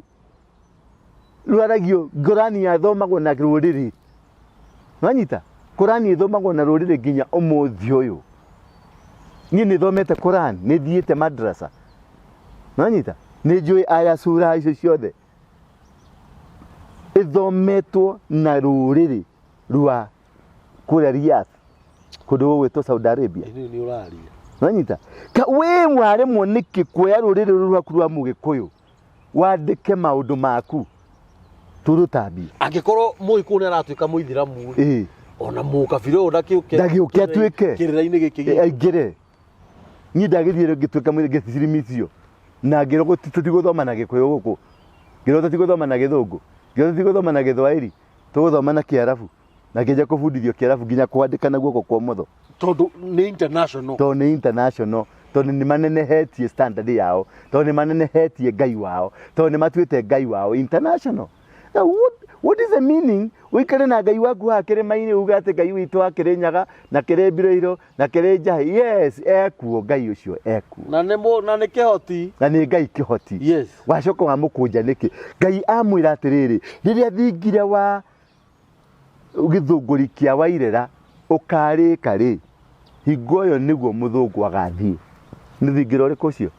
rwaragio. Korani yathomagwo na rũrĩrĩ, nwanyita? Korani ĩthomagwo na rũrĩrĩ nginya ũmũthĩ ũyũ. Niĩ nĩ thomete Koran, nĩ thiĩte madrasa, nwanyita? Nĩ njũĩ aya sura icio ciothe. Ĩthometwo na rũrĩrĩ rwa kũrĩa Riyadh, kũndũ gũgwĩtwo Saudi Arabia. Ĩĩ, nĩ ũraria. Nwanyita ka wĩ waremwo nĩkĩ kuoya rũrĩrĩ rũrũ rwaku rwa Mũgĩkũyũ wandĩke maũndũ maku tũrũtambie? Angĩkorwo mũgĩkũyũ nĩ aratuĩka mũithĩramu rĩ, ona mũkabira ũyũ ndakĩũke. Ndagĩũke atuĩke. Kĩrĩra-inĩ gĩkĩ gitũ. Aingĩre. Niĩ ndagĩthiĩ ngĩtuĩka ngĩcirimitio na ngĩrwo tũtigũthoma na Gĩkũyũ gũkũ, ngĩrwo tũtigũthoma na Gĩthũngũ, ngĩrwo tũtigũthoma na Gĩthwaĩri, tũgũthoma na Kĩarabu, na ngĩanjia kũbundithio Kĩarabu nginya kwandĩka na guoko kwa ũmotho. Tondũ nĩ international. Tondũ nĩ international, tondũ nĩ manenehetie standard yao, tondũ nĩ manenehetie Ngai wao, tondũ nĩ matuĩte Ngai wao international. Now, what is the meaning ũikare na Ngai waku haha kĩrĩma-inĩ, uge atĩ Ngai witũ wa Kĩrĩnyaga na kĩrĩ Mbirũirũ na kĩrĩ Njahĩ? Yes, ekuo Ngai ũcio ekuo. Na nĩ na nĩ kĩhoti. Na nĩ Ngai kĩhoti. Wacoka wamũkũnja nĩkĩ? Ngai amwĩra atĩrĩrĩ, rĩrĩa thingire wa gĩthũngũri kĩa Wairera ũkarĩka rĩ, hingo ĩyo nĩguo mũthũngũ agathiĩ. Nĩ thingira ũrĩkũ ũcio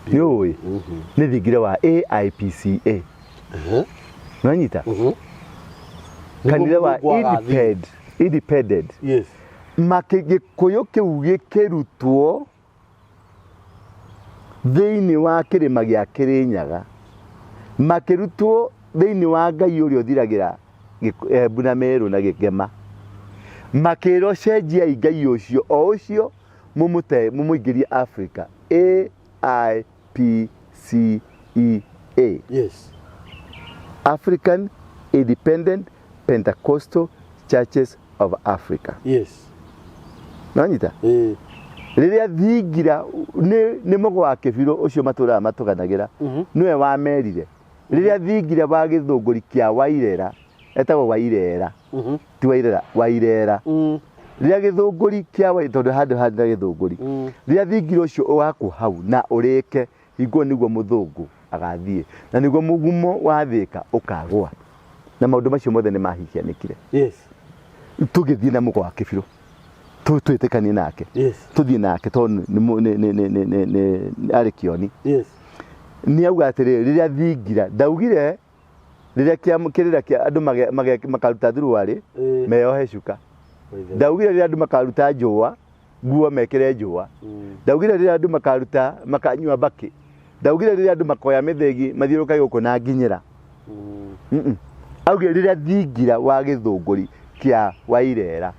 nĩ ũĩ? Nĩ thingira wa AIPCA. Nanyita? Kanitha wa Nĩguo mũthũngũ agathiĩ. Independent. Gĩkũyũ kĩu gĩkĩrutwo thĩinĩ wa kĩrĩma gĩa Kĩrĩnyaga, makĩrutwo thĩinĩ wa Ngai ũrĩa ũthiragĩra Embu na Meru na Gĩkema, makĩrwo cenjiai Ngai ũcio o ũcio mũmũte mũmũingĩrie Africa. AIPCEA. African Independent Pentecostal Churches of Africa. Nanyita? Rĩrĩa thingira nĩ mũgo wa kĩbirũ ũcio matũraga matũganagĩra, nĩwe wamerire rĩrĩa thingira wa gĩthũngũri kĩa Wairera, etagwo Wairera, ti Wairera, Wairera. Rĩrĩa gĩthũngũri kĩa tondũ handũ handũ na gĩthũngũri, rĩrĩa thingira ũcio wakwo hau na ũrĩke, hingo nĩguo mũthũngũ agathiĩ na nĩguo mũgumo wa Thĩka ũkagũa, na maũndũ macio mothe nĩ mahihianĩkire. Tũgĩthiĩ na mũgo wa kĩbirũ, twĩtĩkanie nake, tũthiĩ nake tondũ nĩ arĩ kĩoni. Nĩ auga atĩrĩrĩ, rĩrĩa thingira ndaugire, rĩrĩa kĩrĩra kĩa andũ makaruta thuruarĩ, meyohe cuka. Ndaugire rĩrĩa andũ makaruta njũa nguo mekĩre njũa. Ndaugire rĩrĩa andũ makaruta makanyua mbakĩ. Ndaugire rĩrĩa andũ makoya mĩthĩgi mathiũrũrũke gũkũ na nginyĩra. Augire rĩrĩa thingira wa gĩthũngũri kĩa Wairera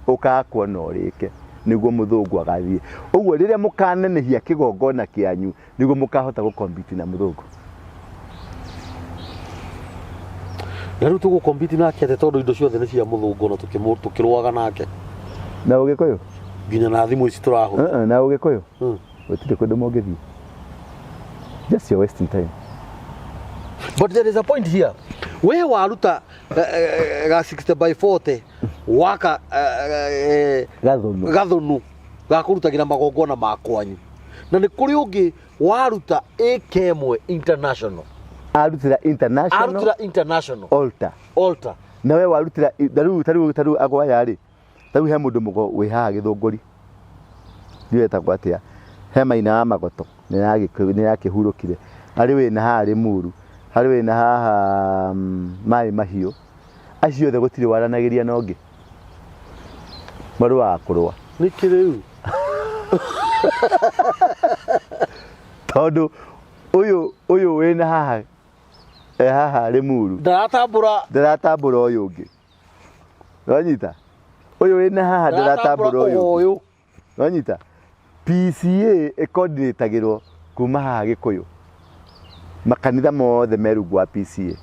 ũkakwo na ũrĩke. Nĩguo mũthũngũ agathiĩ ũguo. Rĩrĩa mũkanenehia kĩgongona kĩanyu, nĩguo mũkahota gũkompiti na mũthũngũ. Na rĩu tũgũkompiti nake atĩa, tondũ indo ciothe nĩ cia mũthũngũ na tũkĩrũaga nake? Na ũgĩkũyũ. Nginya na thimũ ici tũrahũthĩra. Na ũgĩkũyũ gũtirĩ kũndũ mũngĩthiĩ, just you're wasting time. But there is a point here. We waruta ga 60 by 40 waka gathũnũ. Gathũnũ ga kũrutagĩra magongona ma kwanyu, na nĩ kũrĩ ũngĩ waruta ĩka ĩmwe international. Arutĩra international. Arutĩra international. Altar. Altar. Na we warutĩra tarĩu agwaya rĩ, tarĩu he mũndũ mũgo wĩ haha Gĩthũngũri, ndiũĩ etagwo atĩa, he maina wa magoto nĩ yakĩhurũkire, harĩ wĩna haha Rĩmuru, harĩ wĩna haha Maĩ Mahiũ, acio othe gũtirĩ waranagĩria na ũngĩ, marũaga kũrũa. Nĩkĩ rĩu? Tondũ ũyũ wĩna haha, e haha Rĩmuru, ndaratambũra. Ndaratambũra ũyũ ũngĩ, wanyita? Ũyũ wĩna haha ndaratambũra ũyũ ũngĩ. Ũyũ. Wanyita? PCA ĩcoordinatagĩrwo kuma haha Gĩkũyũ, makanitha mothe me rungu wa PCA.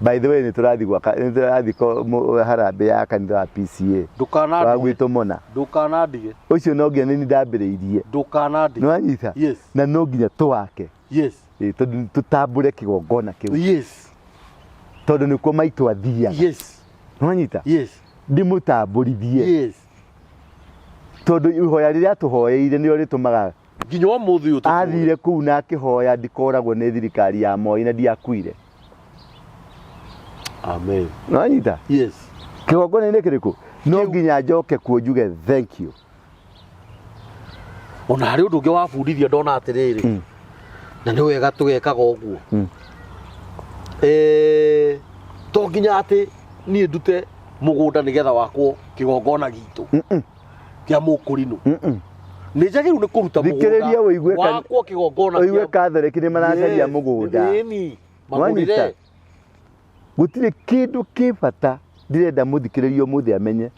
By the way, nĩ tũrathiĩ gwaka, nĩ tũrathiĩ harambee ya kanitha wa PCA wa Ndũkanandige. gwitũ Mona. Ndũkanandige. Ũcio no nginya nĩ ndambĩrĩirie. Ndũkanandige. Nĩ wanyita? Yes. Na no nginya tũwake. Yes. Ĩ, tondũ tũtambũre kĩgongona kĩu, tondũ nĩkuo maitũ athiaga. Nĩ wanyita? Yes. Ndĩmũtambũrithie, tondũ ihoya rĩrĩa tũhoeire nĩrĩo rĩtũmaga nginya ũmũthĩ ũyũ tũtũũre. Athire kũu na akĩhoya ndikoragwo nĩ thirikari ya Moi na ndiakuire. Amen. Nĩ wanyita? Yes. Kĩgongona-inĩ kĩrĩkũ no nginya njoke kuo njuge thank you. Ona harĩ ũndũ ũngĩ wabundithia ndona atĩrĩrĩ, na nĩ wega tũgekaga ũguo. To nginya atĩ niĩ ndute mũgũnda nĩgetha wakwo kĩgongona gitũ kĩa mũkũrinũ. Nĩ njagĩrĩirwo nĩ kũruta Thikĩrĩria mũgũnda ũigue wakwo kĩgongona. Ũigue Catholic nĩ maracaria mũgũnda. Ĩni magũrĩre. Wanyita? Gũtirĩ kĩndũ kĩ bata ndĩrenda mũthikĩrĩria ũmũthĩ amenye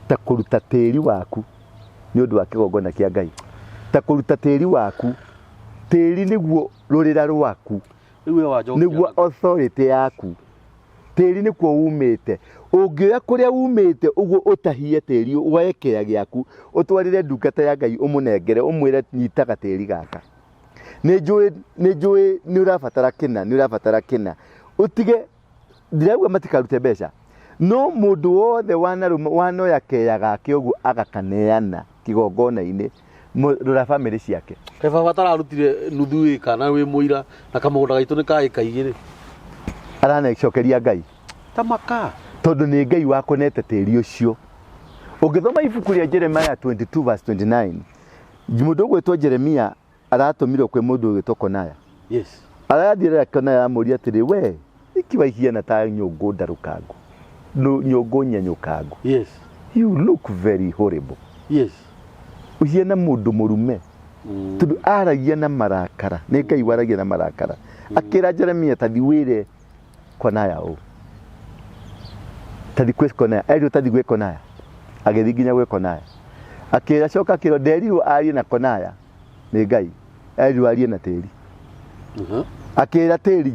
ta kũruta tĩri waku nĩ ũndũ wa kĩgongona kĩa Ngai, ta kũruta tĩri waku. Tĩri nĩguo rũrĩra rwaku. Rĩu we wanjokia. Nĩguo authority yaku. Tĩri nĩkuo umĩte. Ũngĩoya kũrĩa umĩte ũguo, ũtahie tĩri, woe kĩea gĩaku, ũtwarĩre ndungata ya Ngai, ũmũnengere, ũmwĩre, "Nyitaga tĩri gaka, nĩ njũĩ nĩ ũrabatara kĩna, nĩ ũrabatara kĩna." Ũtige, ndirauga matikarute mbeca, no mũndũ wothe wanarũma wanoya kea gake ũguo agakaneana kĩgongona-inĩ, rora bamĩrĩ ciake. Kaĩ baba tararutire nuthu ĩka na wĩ mũira na kamũgũnda gaitũ nĩ ka ĩka 2? Aranecokeria Ngai. Ta maka. Tondũ nĩ Ngai wakonete tĩri ũcio. Ũngĩthoma ibuku rĩa Jeremiah 22 verse 29, mũndũ ũgwĩtwo Jeremia aratũmirwo kwĩ mũndũ ũgwĩtwo Konaya. Arathiĩ Konaya, amũria atĩrĩ, "We iki waihiana ta nyũngũ ndarũkangu, nyũngũ nyenyũkangu. You look very horrible. Ũhiana mũndũ mũrume." Tondũ aragia na marakara, nĩ Ngai waragia na marakara, akĩra Jeremia, "Tathi wĩre Konaya ũũ, tathi kwĩ Konaya." Erirwo tathi gwĩ Konaya, agĩthiĩ nginya gwĩ Konaya, akĩra coka, akĩrwo nderirwo arie na Konaya nĩ Ngai, erirwo arie na tĩri. Akĩra tĩri.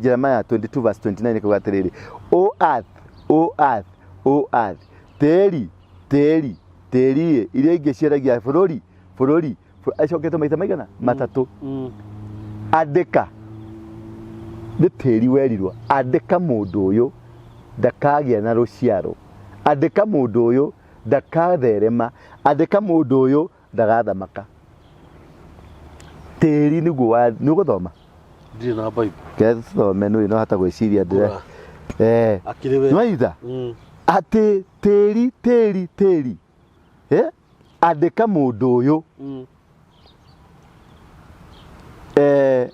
Jeremiah 22 verse 29 kuga atĩrĩrĩ, "O earth, O earth, O earth, tĩri, tĩri, tĩri ĩ, iria ingĩ ciaragia bũrũri, bũrũri." Acokete maita maigana matatũ. Andĩka, nĩ tĩri werirwo, "Andĩka mũndũ ũyũ ndakagĩa na rũciaro, andĩka mũndũ ũyũ ndakatherema, andĩka mũndũ ũyũ ndagathamaka." Tĩri nĩguo wa nĩ ũgũthoma. Ndirĩ na Bible. Kĩrĩa tũthome nĩ no hata gwĩciria ndĩre Kũra. Eh. Akĩrĩ we. Nĩwaitha atĩ tĩri, tĩri, tĩri, eh? Andĩka mũndũ ũyũ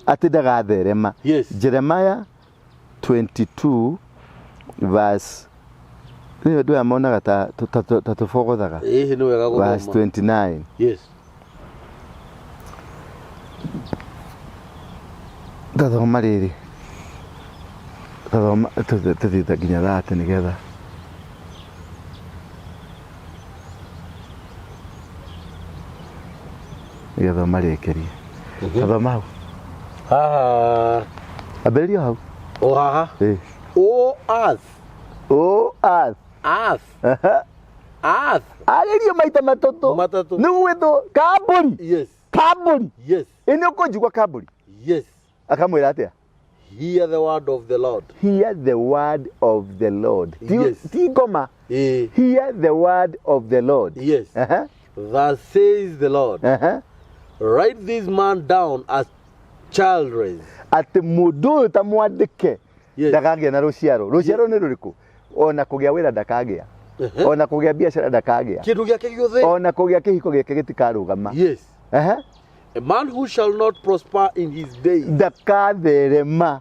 atĩ ndagatherema. Jeremiah 22 verse, nĩ andũ aya monaga ta tũbogothaga. Ĩhĩ, nĩ wega verse gũthoma. 29. Tathoma rĩrĩ, tathoma tũthiĩte nginya 30 nĩgetha. Nĩgetha ũmarĩkĩrie. Thoma hau. Haha. Ambĩrĩria hau. O haha. Ĩ. O earth. O earth. Earth. Earth. Arĩrio maita matatũ. Matatũ. Nĩ gwĩtwo kambũri. Yes. Kambũri. Yes. Ĩ nĩ ũkũnjigua kambũri. Yes. Akamwĩra atĩa? Hear the word of the Lord. Hear the word of the Lord. Ti, Yes. ti ngoma. Eh. Hear the word of the Lord. Yes. Aha. Thus says the Lord. Aha. Write this man down as children. Atĩ mũndũ ũyũ ta mwandĩke Yes. ndakagĩa na rũciaro. Rũciaro nĩ rũrĩkũ? Ona kũgĩa wĩra ndakagĩa. Ona kũgĩa biacara ndakagĩa. Kĩndũ gĩake gĩothe. Ona kũgĩa kĩhiko gĩake gĩtikarũgama. Yes. Aha. A man who shall not prosper in his days. Ndakatherema.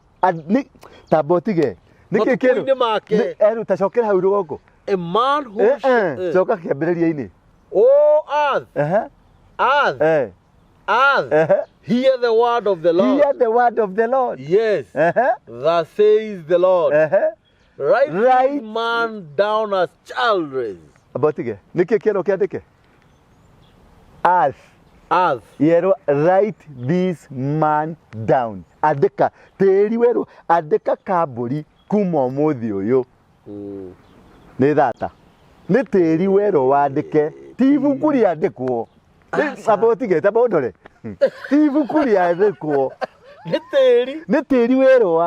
Tamba ũtige. Nĩkĩ kĩrũ? Matukũ-inĩ make. Eru ta cokera hau rũgongo. A man who Eh, shall, eh, coka kĩambĩrĩria-inĩ. O earth, Aha. earth, Eh. earth, Aha. hear the word of the Lord. Hear the word of the Lord. Yes. Aha. Thus says the Lord. Aha. Write Write- this man down as children. Amba ũtige. Nĩkĩ kĩerwo kĩandĩke? Earth. Earth. Yerwo write this man down. Andĩka tĩri werwo andĩka kambũri kuma ũmũthĩ ũyũ. Nĩ thata. Nĩ tĩri werwo wandĩke. Ti ibuku rĩandĩkwo. Aca. Amba ũtige, tamba ũndore. Ti ibuku rĩandĩkwo. Nĩ tĩri. Nĩ tĩri werwo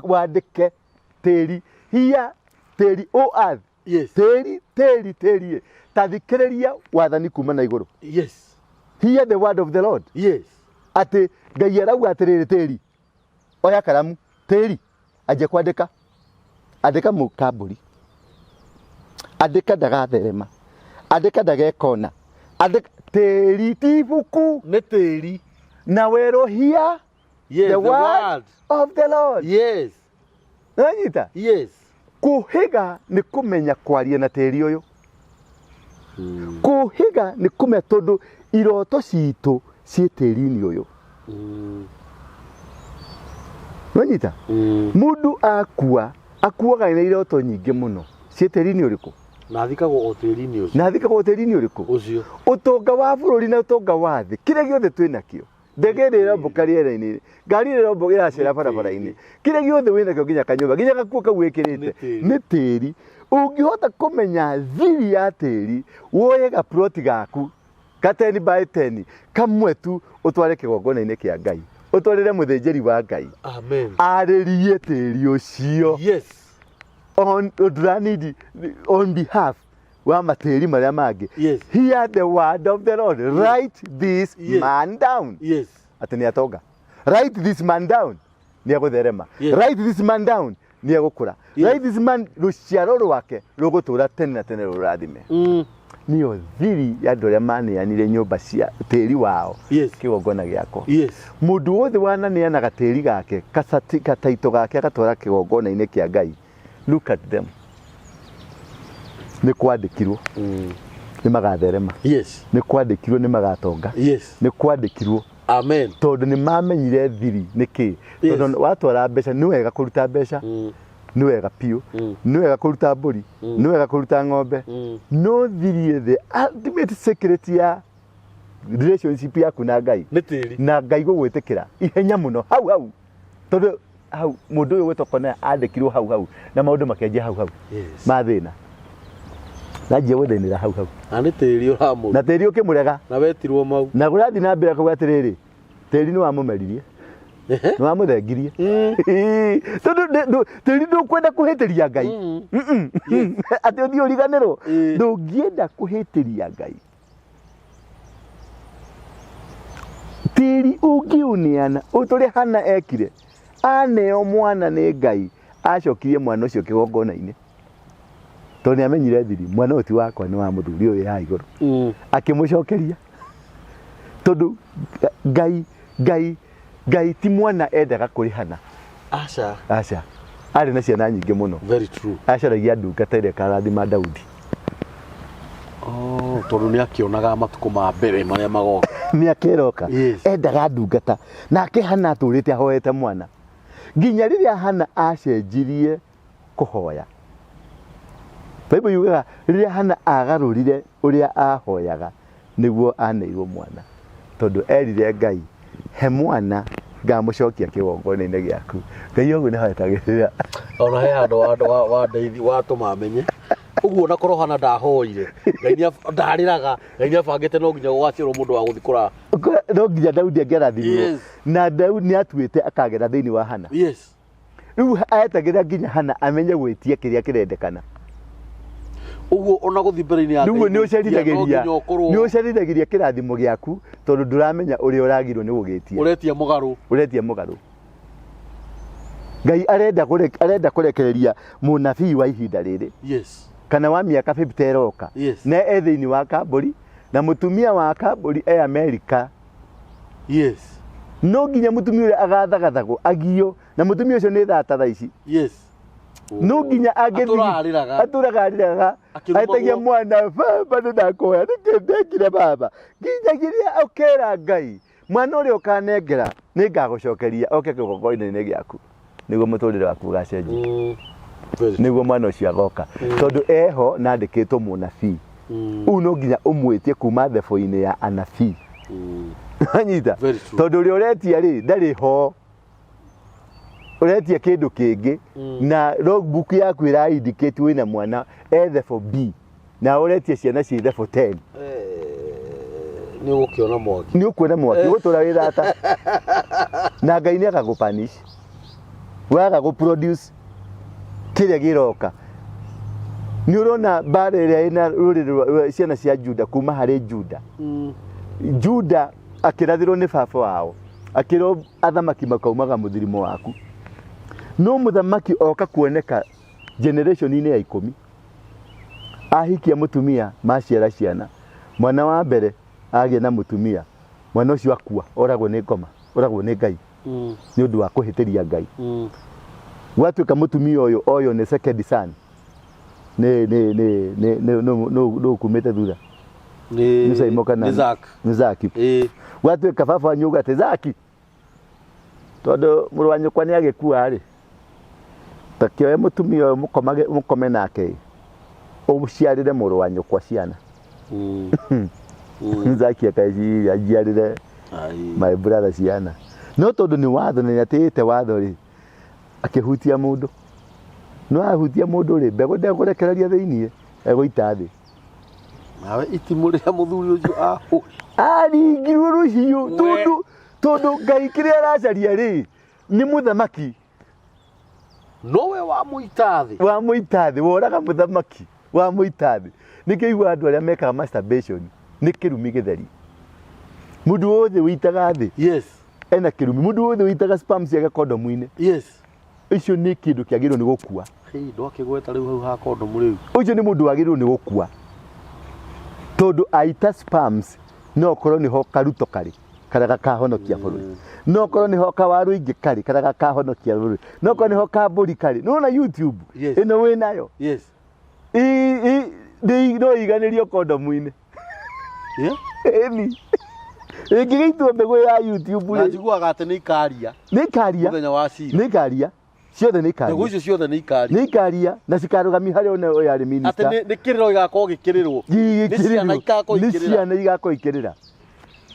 wandĩke. Tĩri. Hiya tĩri o earth. Yes. Tĩri tĩri tĩri. Ta thikĩrĩria wathani kuma na igũrũ. Yes. Hear the word of the Lord. Yes. Atĩ Ngai arauga atĩrĩrĩ tĩri. Oya karamu tĩri anjia kwandĩka. Andĩka mũkambũri. Andĩka ndagatherema. Andĩka ndagekona. Andĩka tĩri ti ibuku Nĩ tĩri. na werwo hear Yes. the word of the Lord. Yes. Nanyita? Yes. Kũhĩga nĩ kũmenya kwaria na tĩri ũyũ. Kũhĩga nĩ kũmenya tondũ iroto citũ ciĩ tĩri-inĩ ũyũ. Nĩwanyita? Mũndũ akua akuaga na iroto nyingĩ mũno ciĩ tĩri-inĩ ũrĩkũ? Na athikagwo o tĩri-inĩ ũcio. Na athikagwo tĩri-inĩ ũrĩkũ? Ũcio. Ũtonga wa bũrũri na ũtonga wa thĩ kĩrĩa gĩothe twĩ nakĩo ndege ĩrĩa ĩrombũka rĩera-inĩ ngari ĩrĩa ĩrombũka ĩracera barabara-inĩ kĩrĩa gĩothe wĩ nakĩo nginya kanyũmba nginya gakuo kau wĩkĩrĩte Nĩ tĩri. nĩ tĩri. Ũngĩhota kũmenya thiri ya tĩri woye gaploti gaku ka 10 by 10 kamwe tu ũtware kĩgongona-inĩ kĩa Ngai ũtwarĩre mũthĩnjĩri wa Ngai Amen. arĩrie tĩri ũcio Yes. on ndũranidi on behalf wa matĩri marĩa mangĩ. Yes. Hear the word of the Lord. Write this Yes. man down. Yes. Atĩ nĩ atonga. Write this man down. Nĩ egũtherema. Yes. Write this man down. Nĩ egũkũra. Yes. Write this man rũciaro rwake rũgũtũra tene na tene rũrathime. Nĩyo thiri ya andũ arĩa maneanire nyũmba cia tĩri wao Yes. kĩgongona gĩakwa. Yes. Mũndũ wothe wananeanaga tĩri gake gataito gake agatwara kĩgongona-inĩ kĩa Ngai. Look at them. Nĩ kwandĩkirwo nĩ magatherema. Yes. Nĩ kwandĩkirwo nĩ magatonga. Yes. Nĩ kwandĩkirwo Amen. tondũ nĩ mamenyire thiri nĩ kĩ. Yes. Tondũ watwara mbeca nĩ wega kũruta mbeca nĩ wega biũ nĩ wega kũruta mbũri nĩ wega kũruta ng'ombe no thiri the ultimate secret ya relationship yaku na Ngai Nĩ tĩri. na Ngai gũgwĩtĩkĩra ihenya mũno hau hau tondũ hau mũndũ ũyũ gwĩtwo Konea andĩkirwo hau hau na maũndũ makĩanjia hau hau Yes. mathĩna nanjia gũthĩnĩra hau hau Na nĩ tĩri ũramũruta. na tĩri ũkĩmũrega Na wetirwo mau. na kũrathiĩ na mbere akauga atĩrĩrĩ tĩri nĩ wamũmeririe nĩ wamũthengirie tondũ tĩri ndũkwenda kũhĩtĩria Ngai. Mm-mm. Atĩ ũthiĩ ũriganĩrwo Ĩĩ. ndũngĩenda kũhĩtĩria Ngai. Tĩri ũngĩũneana ũrĩa Hana ekire aneo mwana nĩ Ngai acokirie mwana ũcio kĩgongona-inĩ tondũ nĩ amenyire thiri mwana ũyũ ti wakwa nĩ wa mũthuri ũyũ wĩ haha igũrũ. Akĩmũcokeria tondũ Ngai Ngai Ngai ti mwana endaga kũrĩhana. Aca. Aca arĩ na ciana nyingĩ mũno. Very true. Acaragia ndungata ĩrĩa ĩkarathima Daudi. Oh, tondũ nĩ akĩonaga matukũ ma mbere marĩa magoka. Mĩaka ĩroka. Yes. Endaga ndungata nake Hana atũrĩte ahoete mwana nginya rĩrĩa Hana acenjirie kũhoya. Bible yugaga rĩrĩa Hana agarũrire ũrĩa ahoyaga nĩguo aneirwo mwana. Tondũ erire Ngai, he mwana ngamũcokia kĩgongona-inĩ gĩaku. Ngai ũguo nĩho etagĩrĩra. Ona he handũ wa watũma menye ũguo ona korwo hana ndahoire Ngai nĩ ndarĩraga Ngai nĩ abangĩte no nginya gũgaciarwo mũndũ wa gũthiĩ kũra. No nginya Daudi angĩarathimirwo. Yes. Na Daudi nĩ atuĩte akagera thĩinĩ wa Hana. Yes. Rĩu etagĩrĩra nginya Hana amenye gwĩtia kĩrĩa kĩrendekana. Ũguo ona gũthiĩ mbere-inĩ ya Rĩu Ngai nĩ gwĩtia, no ũcerithagĩria nginya ũkorwo nĩ ũcerithagĩria kĩrathimo gĩaku tondũ ndũramenya ũrĩa ũragirwo nĩ gũgĩtia. Ũretia mũgarũ. Ũretia mũgarũ. Ngai arenda arenda kũrekereria mũnabii wa ihinda rĩrĩ. Yes. Kana wa mĩaka 50 ĩroka. Yes. Na e thĩinĩ wa kambũri na mũtumia wa kambũri e Amerika. Yes. No nginya mũtumia ũrĩa agathagathagwo agio na mũtumia ũcio nĩ thata thaa ici. Yes. No nginya angĩthiĩ Atũraga arĩraga. Atũraga arĩraga. Akĩrumagwo. Etagia mwana baba nĩ ndakũhoya nĩkĩ ndekire baba. Nginyagiria ũkera Ngai mwana ũrĩa ũkanengera nĩ ngagũcokeria oke kĩgongona-inĩ gĩaku nĩguo mũtũrĩre waku ũgacenjia. Very Nĩguo mwana ũcio agoka tondũ eho na andĩkĩtwo mũnabii. Ũu no nginya ũmwĩtie kuma thebũ-inĩ ya anabii. Wanyita? Very true. Tondũ ũrĩa ũretia rĩ ndarĩ ho, ũretia kĩndũ kĩngĩ na logbook yaku ĩra indicate wĩna mwana e thebũ B na ũretia ciana ciĩ thebũ 10. Nĩ ũgũkĩona mwaki. Nĩ ũkuona mwaki ũgũtũra wĩ thata na Ngai nĩ agagũpanish waga gũproduce kĩrĩa gĩroka. Nĩ ũrona mbara ĩrĩa ĩna rũrĩrĩ rwa ciana cia Juda kuma harĩ Juda. Juda akĩrathĩrwo nĩ baba wao akĩrwo athamaki makaumaga mũthirimo waku, no mũthamaki oka kuoneka generation-inĩ ya 10 ahikia mũtumia maciara ciana, mwana wa mbere agĩa na mũtumia, mwana ũcio akua oragwo nĩ ngoma, oragwo nĩ Ngai nĩ ũndũ wa kũhĩtĩria Ngai. Gwatuĩka mũtumia ũyũ oyo nĩ second son nĩ nĩ nĩ nĩ nĩ nũ nũ kumĩte thutha Nĩ nĩ Saimo kana nĩ Zack. Nĩ Zaki. Ĩĩ. Gwatuĩka baba wanyu uga atĩ Zaki tondũ mũrũ wa nyũkwa nĩ agĩkua rĩ, ta kĩoe mũtumia ũyũ mũkomage mũkome nake ũciarĩre mũrũ wa nyũkwa ciana. Zaki akaiciria njiarĩre Ai. my brother ciana, no tondũ nĩ watho na nĩatĩĩte watho rĩ, akĩhutia mũndũ, no ahutia mũndũ rĩ, mbegũ ndegũrekereria thĩiniĩ, egũita thĩ. Nawe itimũ rĩrĩa mũthuri ũcio ahũ Aringirwo rũhiũ tondũ tondũ Ngai kĩrĩa aracaria rĩ nĩ mũthamaki. Nowe wamũita thĩ. Wamũita thĩ, woraga mũthamaki wamũita thĩ. Nĩkĩo igua andũ arĩa mekaga masturbation nĩ kĩrumi gĩtheri. Mũndũ wothe wĩitaga thĩ Yes. ena kĩrumi. Mũndũ wothe wĩitaga sperm ciake kondomu-inĩ, Yes. icio nĩ kĩndũ kĩagĩrĩirwo nĩ gũkua. Hei, ndwakĩgweta rĩu hau ha kondomu rĩu. Ũcio nĩ mũndũ wagĩrĩirwo nĩ gũkua tondũ aita sperms no korwo nĩho karuto karĩ karĩa gakahonokia bũrũri, no korwo nĩho kawaru ingĩ karĩ karĩa gakahonokia bũrũri, no korwo nĩho kambũri karĩ. Nĩwona YouTube Yes. ĩno wĩnayo? Yes. No iganĩrio kondomu-inĩ. Yeah. Ĩni ĩngĩgĩitwo mbegũ ya YouTube Na rĩ, njiguaga atĩ nĩ ikaria nĩ ikaria mũthenya wa cira. Nĩ ikaria ciothe, nĩ Mbegũ ikaria icio ciothe nĩ ikaria. Nĩ ikaria na cikarũgamia harĩa ona ũyũ arĩ Atĩ minister. nĩ kĩrĩro gĩgakorwo gĩkĩrĩrwo. Nĩ ciana igakorwo Nĩ ikĩrĩra. ciana igakorwo ikĩrĩra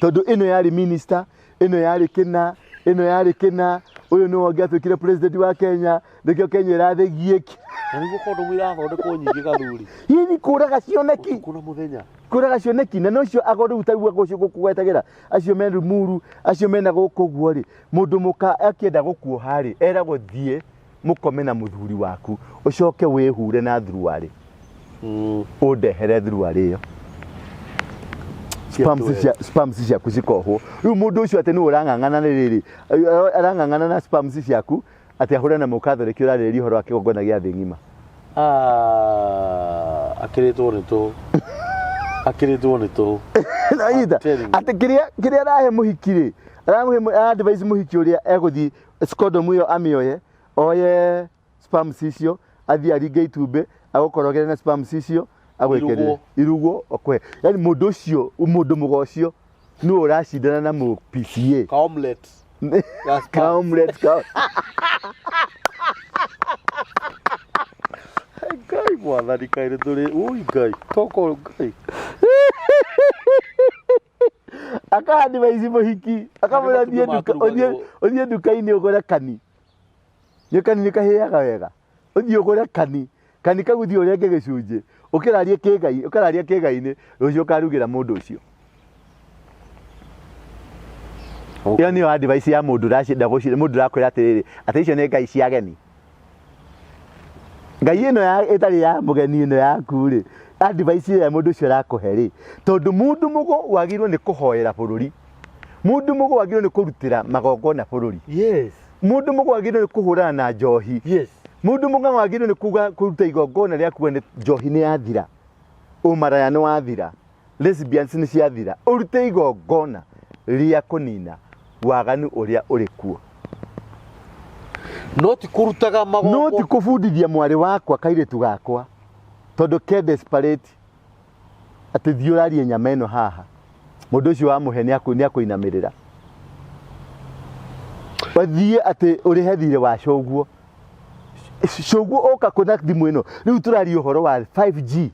tondũ ĩno yarĩ minister, ĩno yarĩ kĩna, ĩno yarĩ kĩna, ũyũ nĩwe ũngĩatuĩkire president wa Kenya, nĩkĩo Kenya ĩrathĩgiĩki. Na nĩguo kondomu irathondekwo nyingĩ gathuri. Hihi kũraga cioneki. Ũtukũ na mũthenya. Kũraga cioneki na nocio ago rĩu taguo gũcio gũkũgwetagĩra acio me Limuru, acio mena gũkũ ũguo rĩ, mũndũ mũka akĩenda gũkuoha rĩ, eragwo thiĩ mũkome na mũthuri waku ũcoke wĩhure na thuruarĩ ũndehere thuruarĩ ĩyo. Spams cia spams ciaku cikohwo. Rĩu mũndũ ũcio atĩ nĩwe ũrang'ang'ana nĩ rĩrĩ arang'ang'ana na spams ciaku atĩ ahũre na mũkatholiki ũrarĩrĩria ũhoro wa kĩgongona gĩa thĩ ng'ima. Akĩrĩtwo nĩ tũ. Akĩrĩtwo nĩ tũ. Nanyita I'm telling you. atĩ kĩrĩa kĩrĩa arahe mũhiki rĩ, aramũhe advice mũhiki ũrĩa egũthiĩ kondomu ĩyo amĩoye, oye spams icio, athiĩ aringe itumbĩ, agũkorogere na spams icio, agwĩkĩrĩre Irugwo. Irugwo okwe. Yani mũndũ ũcio, mũndũ mũga ũcio nĩwe ũracindana na mũ PCA. Ka omelette. Ya spam. Ka omelette ka Ngai mwathani kaĩ nĩ tũrĩ ui Ngai toko Ngai. Aka-advise mũhiki akamwĩra Harĩ thiĩ matumbĩ nduka ma ũthiĩ kũrugagwo. ũthiĩ nduka-inĩ ũgũre kani. Nĩ kani nĩ kahĩaga wega. Ũthiĩ ũgũre kani. Kani kau ũthiĩ ũrenge gĩcunjĩ. Ũkĩrarie kĩgai, ũkararia kĩgai-inĩ, rũciũ ũkarugĩra mũndũ ũcio. Ĩyo nĩyo advice ya mũndũ ũracienda gũci mũndũ ũrakwĩra atĩrĩrĩ, atĩ icio nĩ ngai cia ageni. Ngai ĩno ya ĩtarĩ ya mũgeni ĩno yaku rĩ, advice ĩrĩa mũndũ ũcio arakũhe rĩ, tondũ mũndũ mũgo wagĩrĩirwo nĩ kũhoera bũrũri. Mũndũ mũgo wagĩrĩirwo nĩ kũrutĩra magongona bũrũri. Yes. Mũndũ mũgo wagĩrĩirwo nĩ kũhũrana na njohi. Yes. Mũndũ mũgo wagĩrĩirwo nĩ kuga kũruta igongona rĩa kuga nĩ njohi nĩ yathira, ũmaraya nĩ wathira, lesbians nĩ ciathira. Ũrute igongona rĩa kũnina waganu ũrĩa ũrĩ kuo. No ti kũrutaga No magongona. ti kũbundithia mwarĩ wakwa kairĩtu gakwa tondũ ke desperate atĩ thiĩ ũrarie nyama ĩno haha mũndũ ũcio wamũhe nĩ akũinamĩrĩra wathiĩ atĩ ũrĩhe thirĩ wa cũguo cũguo oka kũna thimũ ĩno rĩu tũraria ũhoro wa 5G.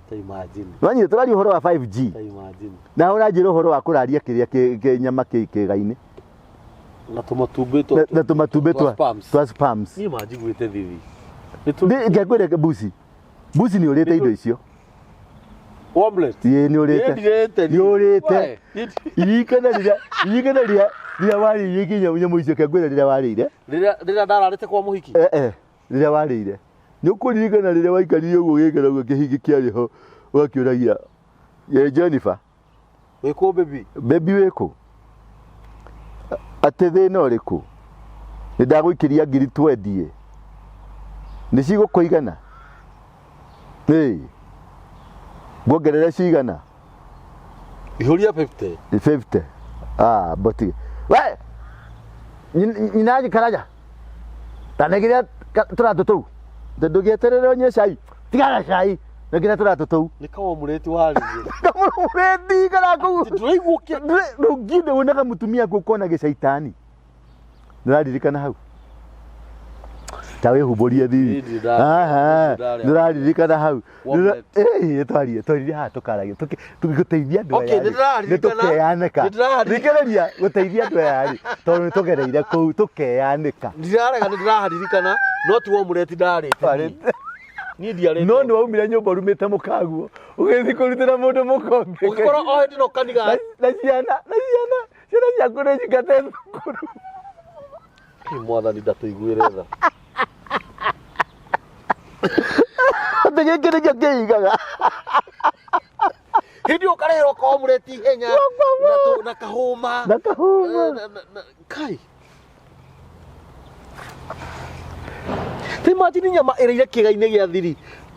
Ta imagine. Wanyita tũraria ũhoro wa 5G Ta imagine. na ũranjĩra ũhoro wa kũraria kĩrĩa nyama kĩga-inĩ Na tũmatumbĩ na tũmatumbĩ twa spams. twa spams. Niĩ manjiguĩte thithi. Ngekwĩre mbuci mbuci nĩ ũrĩte indo icio. Omelette. Ĩĩ nĩ ũrĩte. Niĩ ndirĩte Nĩ ũrĩte. Ririkana rĩrĩa ririkana rĩrĩa rĩrĩa warĩire nginya nyamũ icio kengwĩra rĩrĩa warĩire. Rĩrĩa rĩrĩa ndararĩte kwa mũhiki. Eh eh rĩrĩa warĩire. Nĩ ũkũririkana rĩrĩa waikarire ũguo gĩkĩra ũguo kĩhingi kĩarĩ ho ũgakĩũragia ye Jennifer Wĩkũ baby? Baby wĩkũ? Atĩ thĩna ũrĩkũ? Nĩ ndagũikĩria ngiri twendie. Nĩ cigũkũigana? Ĩĩ. Nguongerere cigana? Ihũria 50. 50. Ah, but we nyina karaja. Tanegire tũratũ tũu. Ndũgĩeterere ũnyue cai. Tigana cai. Nengera tũratũ tũu. Nĩ kaomureti warĩrie. Kamũreti kana kũu. Ndũraigua ũkĩ Ndũngĩenda wonaga mũtumia aku ũkona gĩcaitani. Nĩũraririkana hau? Ta wĩhumbũrie thiri. Niĩ ndirĩ Aha, ndarĩa. nĩũraririkana hau. Omelette. Ĩĩ, twarie, twaririe haha tũkaragia, gũteithia andũ Okay, aya rĩ, nĩndĩraririkana. nĩtũkeyanĩka. Nĩndĩraririkana. Thikĩrĩria, gũteithia andũ aya rĩ, tondũ nĩtũgereire kũu, tũkeyanĩka. Ndirarega nĩ ndĩraharirikana no ti omelette ndarĩte. Niĩ. Niĩ ndiarĩte. No nĩ waumire nyũmba ũrumĩte mũkaguo, ũgĩthiĩ kũrutĩra mũndũ mũkonge. Ũgĩkorwo o hĩndĩ no kaniga. Na ciana, na ciana, ciana ciaku nĩ njingate thukuru. Ĩ, Mwathani ndatũiguĩre tha. Atĩ gĩkĩ nĩkĩo kĩigaga. Hĩndĩ ĩyo ũkarehera kaomureti ihenya na na kahũma. Na kahũma. Eh, Kai. Ta imagine nyama ĩrĩire kĩga-inĩ gĩa thiri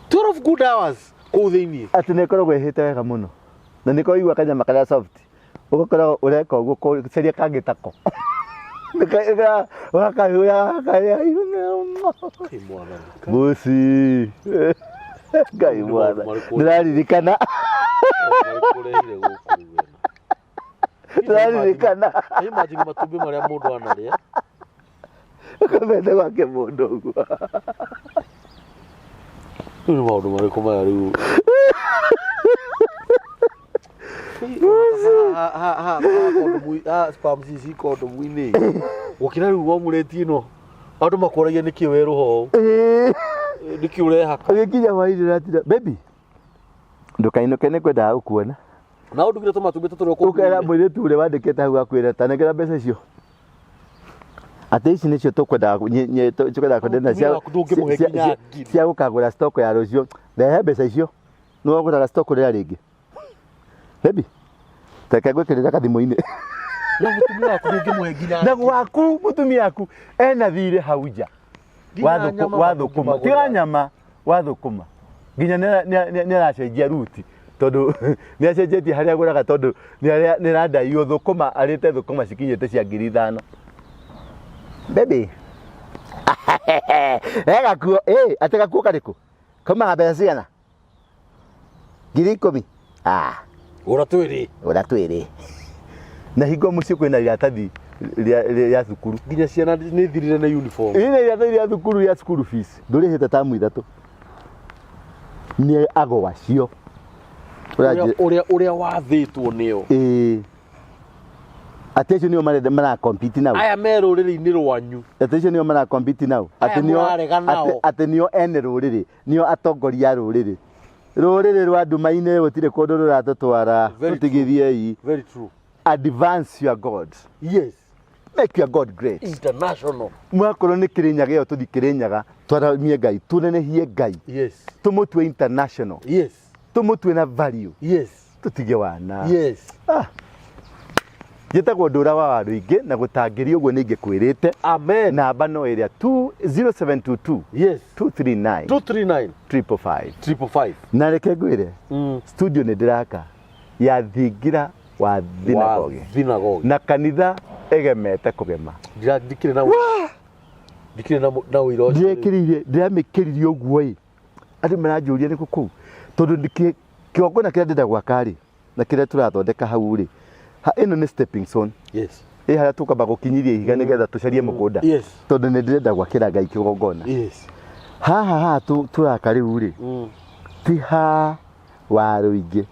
12 good hours kũu thĩinĩ. Atĩ nĩ ĩkoragwo ĩhĩte wega mũno. Na nĩko ũigua kanyama karĩa soft. Ũgakorwo ũreka ũguo kũcaria kangĩ tako. Ũgakahũra karĩa. Ĩ, Mwathani. Mbuci. Ngai Nĩ mwana. maũndũ marĩkũ Ndĩraririkana. Marĩkũ ũrehire gũkũ rĩu wena? Ndĩraririkana. Ta imagine matumbĩ marĩa mũndũ anarĩa. Ũkomete gwake mũndũ ũguo. Rĩu nĩ maũndũ marĩkũ maya rĩu? Spams ici kondomu-inĩ gũkĩra rĩu omureti ĩno andũ makũragia nĩkĩ werũha ũũ Ĩĩ. nĩkĩ ũrehaka Ũgĩkinya hwainĩ ũratinda baby ndũkainũke nĩ kwendaga gũkuona. Na ũndugire tũmatumbĩ tũtũ tũrĩa Ũkera mũirĩtu ũrĩa wandĩkĩte hau akwĩra tanengera mbeca icio. Atĩ ici nĩcio tũkwendaga tũkwendaga kwendia na Mũtumia waku ndũngĩmũhe nginya ngiri. cia gũkagũra stock ya rũciũ. Rehe mbeca icio. Nĩ wagũraga stock rĩrĩa rĩngĩ. Baby, reke ngwĩkĩrĩre gathimũ-inĩ. Na mũtumia waku ndũngĩmũhe nginya Na gwaku mũtumia waku ena thirĩ hau nja. Nginya nyama Wa thũkũma. ndũngĩmagũrĩra. Tiga nyama wa thũkũma. Nginya nĩ aracenjia ruti tondũ nĩ acenjetie harĩa agũraga tondũ nĩ arandaiywo thũkũma arĩte thũkũma cikinyĩte cia 5,000. Baby. He gakuo, ĩ, atĩ gakuo karĩkũ? Kaumaga mbeca cigana? 10,000. Ah. Gũra twĩrĩ. Gũra twĩrĩ. Na hingo mũciĩ kwĩna iratathi rĩa thukuru. Nginya ciana nĩ thirire na uniform. Ĩna iratathi rĩa thukuru rĩa school fees. Ndũrĩhĩte tamu 3. Nĩ ago acio. Ũrĩa wathĩtwo nĩo. Ĩĩ. Atĩ acio nĩo marenda marakompiti nao. Aya me rũrĩrĩ-inĩ rwanyu. Atĩ acio nĩo marakompiti nao. Aya Atĩ nĩo mũrarega nao. atĩ nĩo ene rũrĩrĩ, nĩo atongoria a rũrĩrĩ. Rũrĩrĩ rwa nduma-inĩ gũtirĩ kũndũ rũratũtwara. Very true. Tũtigithiei. Very true. Advance your God. Yes. Make your God great. International. Mwakorwo nĩ Kĩrĩnyaga ĩyo tũthi Kĩrĩnyaga, twaramie Ngai, tũnenehie Ngai. Yes. Tũmũtue international. Yes. Tũmũtue na value. Yes. Tũtige wana. Yes. Ah. Njĩtagwo Ndũra wa Waruingĩ na gũtangĩria ũguo nĩ ingĩkwĩrĩte. Amen. Namba no ĩrĩa 0722 Yes. 239 239 555. 555. Na reke ngwĩre, Mm. studio nĩ ndĩraka ya thingira wa thinagoge Wa thinagoge. na kanitha ĩgemete kũgema. Ndira ndikire na ndikire na na ũira ũcio. Ndirekĩrĩire, ndĩramĩkĩririe ũguo ĩ, andũ maranjũria nĩkũ kũu, tondũ kĩgongona kĩrĩa ndĩrenda gwaka rĩ, na kĩrĩa tũrathondeka hau rĩ, ĩno nĩ stepping stone. Yes. Ĩ harĩa tũkwamba gũkinyithia ihiga nĩgetha tũcarie mũgũnda. Yes. Tondũ nĩ ndĩrenda gwakĩra Ngai kĩgongona. Yes. Haha haha tũraka rĩu rĩ, ti ha Waruingĩ.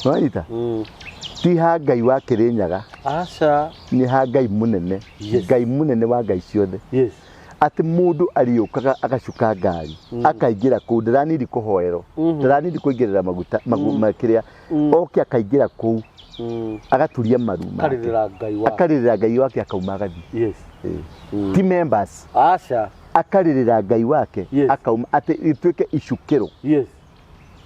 Wanyita? Ti ha Ngai wa Kĩrĩnyaga. Aca. Nĩ ha Ngai mũnene. Yes. Ngai mũnene wa Ngai ciothe. Yes. Atĩ mũndũ arĩũkaga agacuka ngari, akaingĩra kũu, ndaranindi kũhoerwo, ndaranindi kũingĩrĩra maguta, makĩrĩa, oke akaingĩra kũu, agaturia maru make. Akarĩrĩra Ngai wake. Akarĩrĩra Ngai wake akauma agathiĩ. Yes. Ti members. Aca. Akarĩrĩra Ngai wake, Yes. akauma, atĩ ituĩke icukĩro Yes.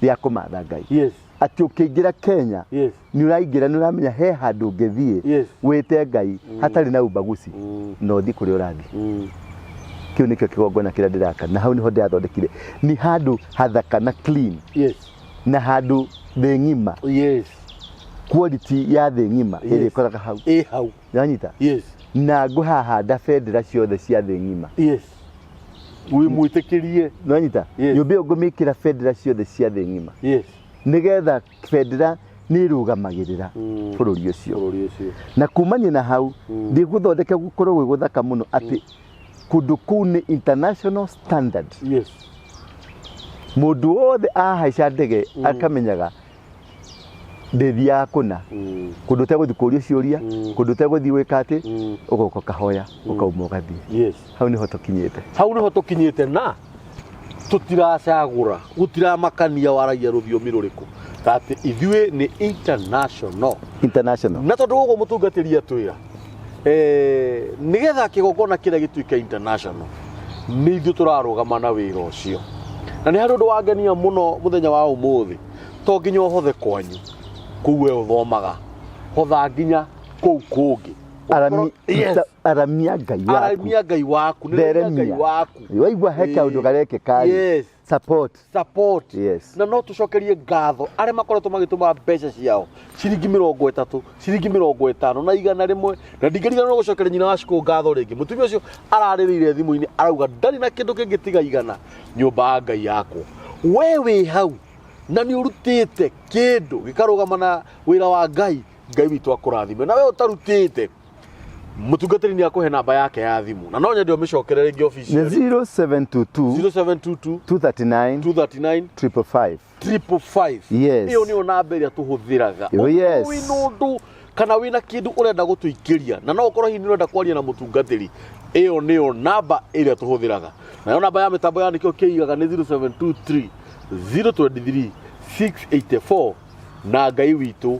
rĩa kũmatha Ngai. Yes. Atĩ ũkĩingĩra Kenya, Yes. nĩ ũraingĩra, nĩ ũramenya he handũ ũngĩthiĩ, Yes. wĩte Ngai, hatarĩ na ubaguzi, na ũthiĩ kũrĩa ũrathiĩ. Kĩu nĩkĩo kĩgongona kĩrĩa ndĩraka, na hau nĩho ndĩrathondekire. Nĩ handũ hathaka na clean. Yes. Na handũ thĩ ng'ima. Yes. Quality ya thĩ ng'ima Yes. ĩrĩa ĩkoraga hau. Ĩ hau. Nĩwanyita? Yes. Na ngũhahanda bendera ciothe cia thĩ ng'ima. Yes. Wĩ mwĩtĩkĩrie. Nĩwanyita? Yes. Nyũmba ĩyo ngũmĩkĩra bendera ciothe cia thĩ ng'ima. Yes. Nĩgetha bendera nĩ ĩrũgamagĩrĩra bũrũri ũcio. Bũrũri ũcio. Na kumania na hau, ndĩgũthondeka gũkorwo gwĩ gũthaka mũno atĩ kũndũ kũu nĩ international standard. Yes. Mũndũ wothe ahaica ndege akamenyaga ndĩthiaga kũna. Kũndũ ũtegũthiĩ kũũrio ciũria, kũndũ ũtegũthiĩ gwĩka atĩ, ũgoka ũkahoya, ũkauma ũgathiĩ. Yes. Hau nĩho tũkinyĩte. Hau nĩho tũkinyĩte na tũtiracagũra, gũtiramakania waragia rũthiomi rũrĩkũ. Ta atĩ ithuĩ nĩ international. International. Na tondũ ũguo mũtungatĩri atwĩra, nĩgetha kĩgongona kĩrĩa gĩtuĩke international, nĩ ithuĩ tũrarũgama na wĩra ũcio. Na nĩ harĩ ũndũ wangenia mũno mũthenya wa ũmũthĩ, to nginya ũhothe kwanyu, kũu we ũthomaga, hotha nginya kũu kũngĩ. Yes. Aramia Ngai waku. Aramia Ngai waku, nĩ aramia Ngai Theremia. waku. Waigua he kaũndũ garekĩka rĩ, Yes. Support. Support. Yes. Na no tũcokerie ngatho arĩa makoretwo magĩtũma mbeca ciao ciringi mĩrongo ĩtatũ, ciringi mĩrongo ĩtano na igana rĩmwe, na ndingĩriganĩrwo gũcokeria nyina wa Shiko ngatho rĩngĩ. Mũtumia ũcio ararĩrĩire thimũ-inĩ arauga ndarĩ na kĩndũ kĩngĩ tiga igana nyũmba ya Ngai yakwa. We wĩ hau na nĩ ũrutĩte kĩndũ gĩkarũgama na wĩra wa Ngai, Ngai witũ akũrathime. Na we ũtarutĩte, mũtungatĩri nĩ akũhe namba yake ya thimũ na no nyende ũmĩcokere rĩngĩ officially. Nĩ 0722 0722 239 239 555. 555. Yes. Ĩyo nĩyo namba ĩrĩa tũhũthĩraga. Oh, yes. Wĩna ũndũ kana wĩna kĩndũ ũrenda gũtũikĩria na no ũkorwo hihi nĩ ũrenda kwaria na mũtungatĩri, ĩyo nĩyo namba ĩrĩa tũhũthĩraga. Nayo namba ya mĩtambo ya nĩkĩo kĩigaga nĩ 0723 023 684 na Ngai witũ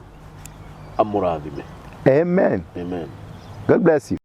amũrathime. Amen. Amen. God bless you.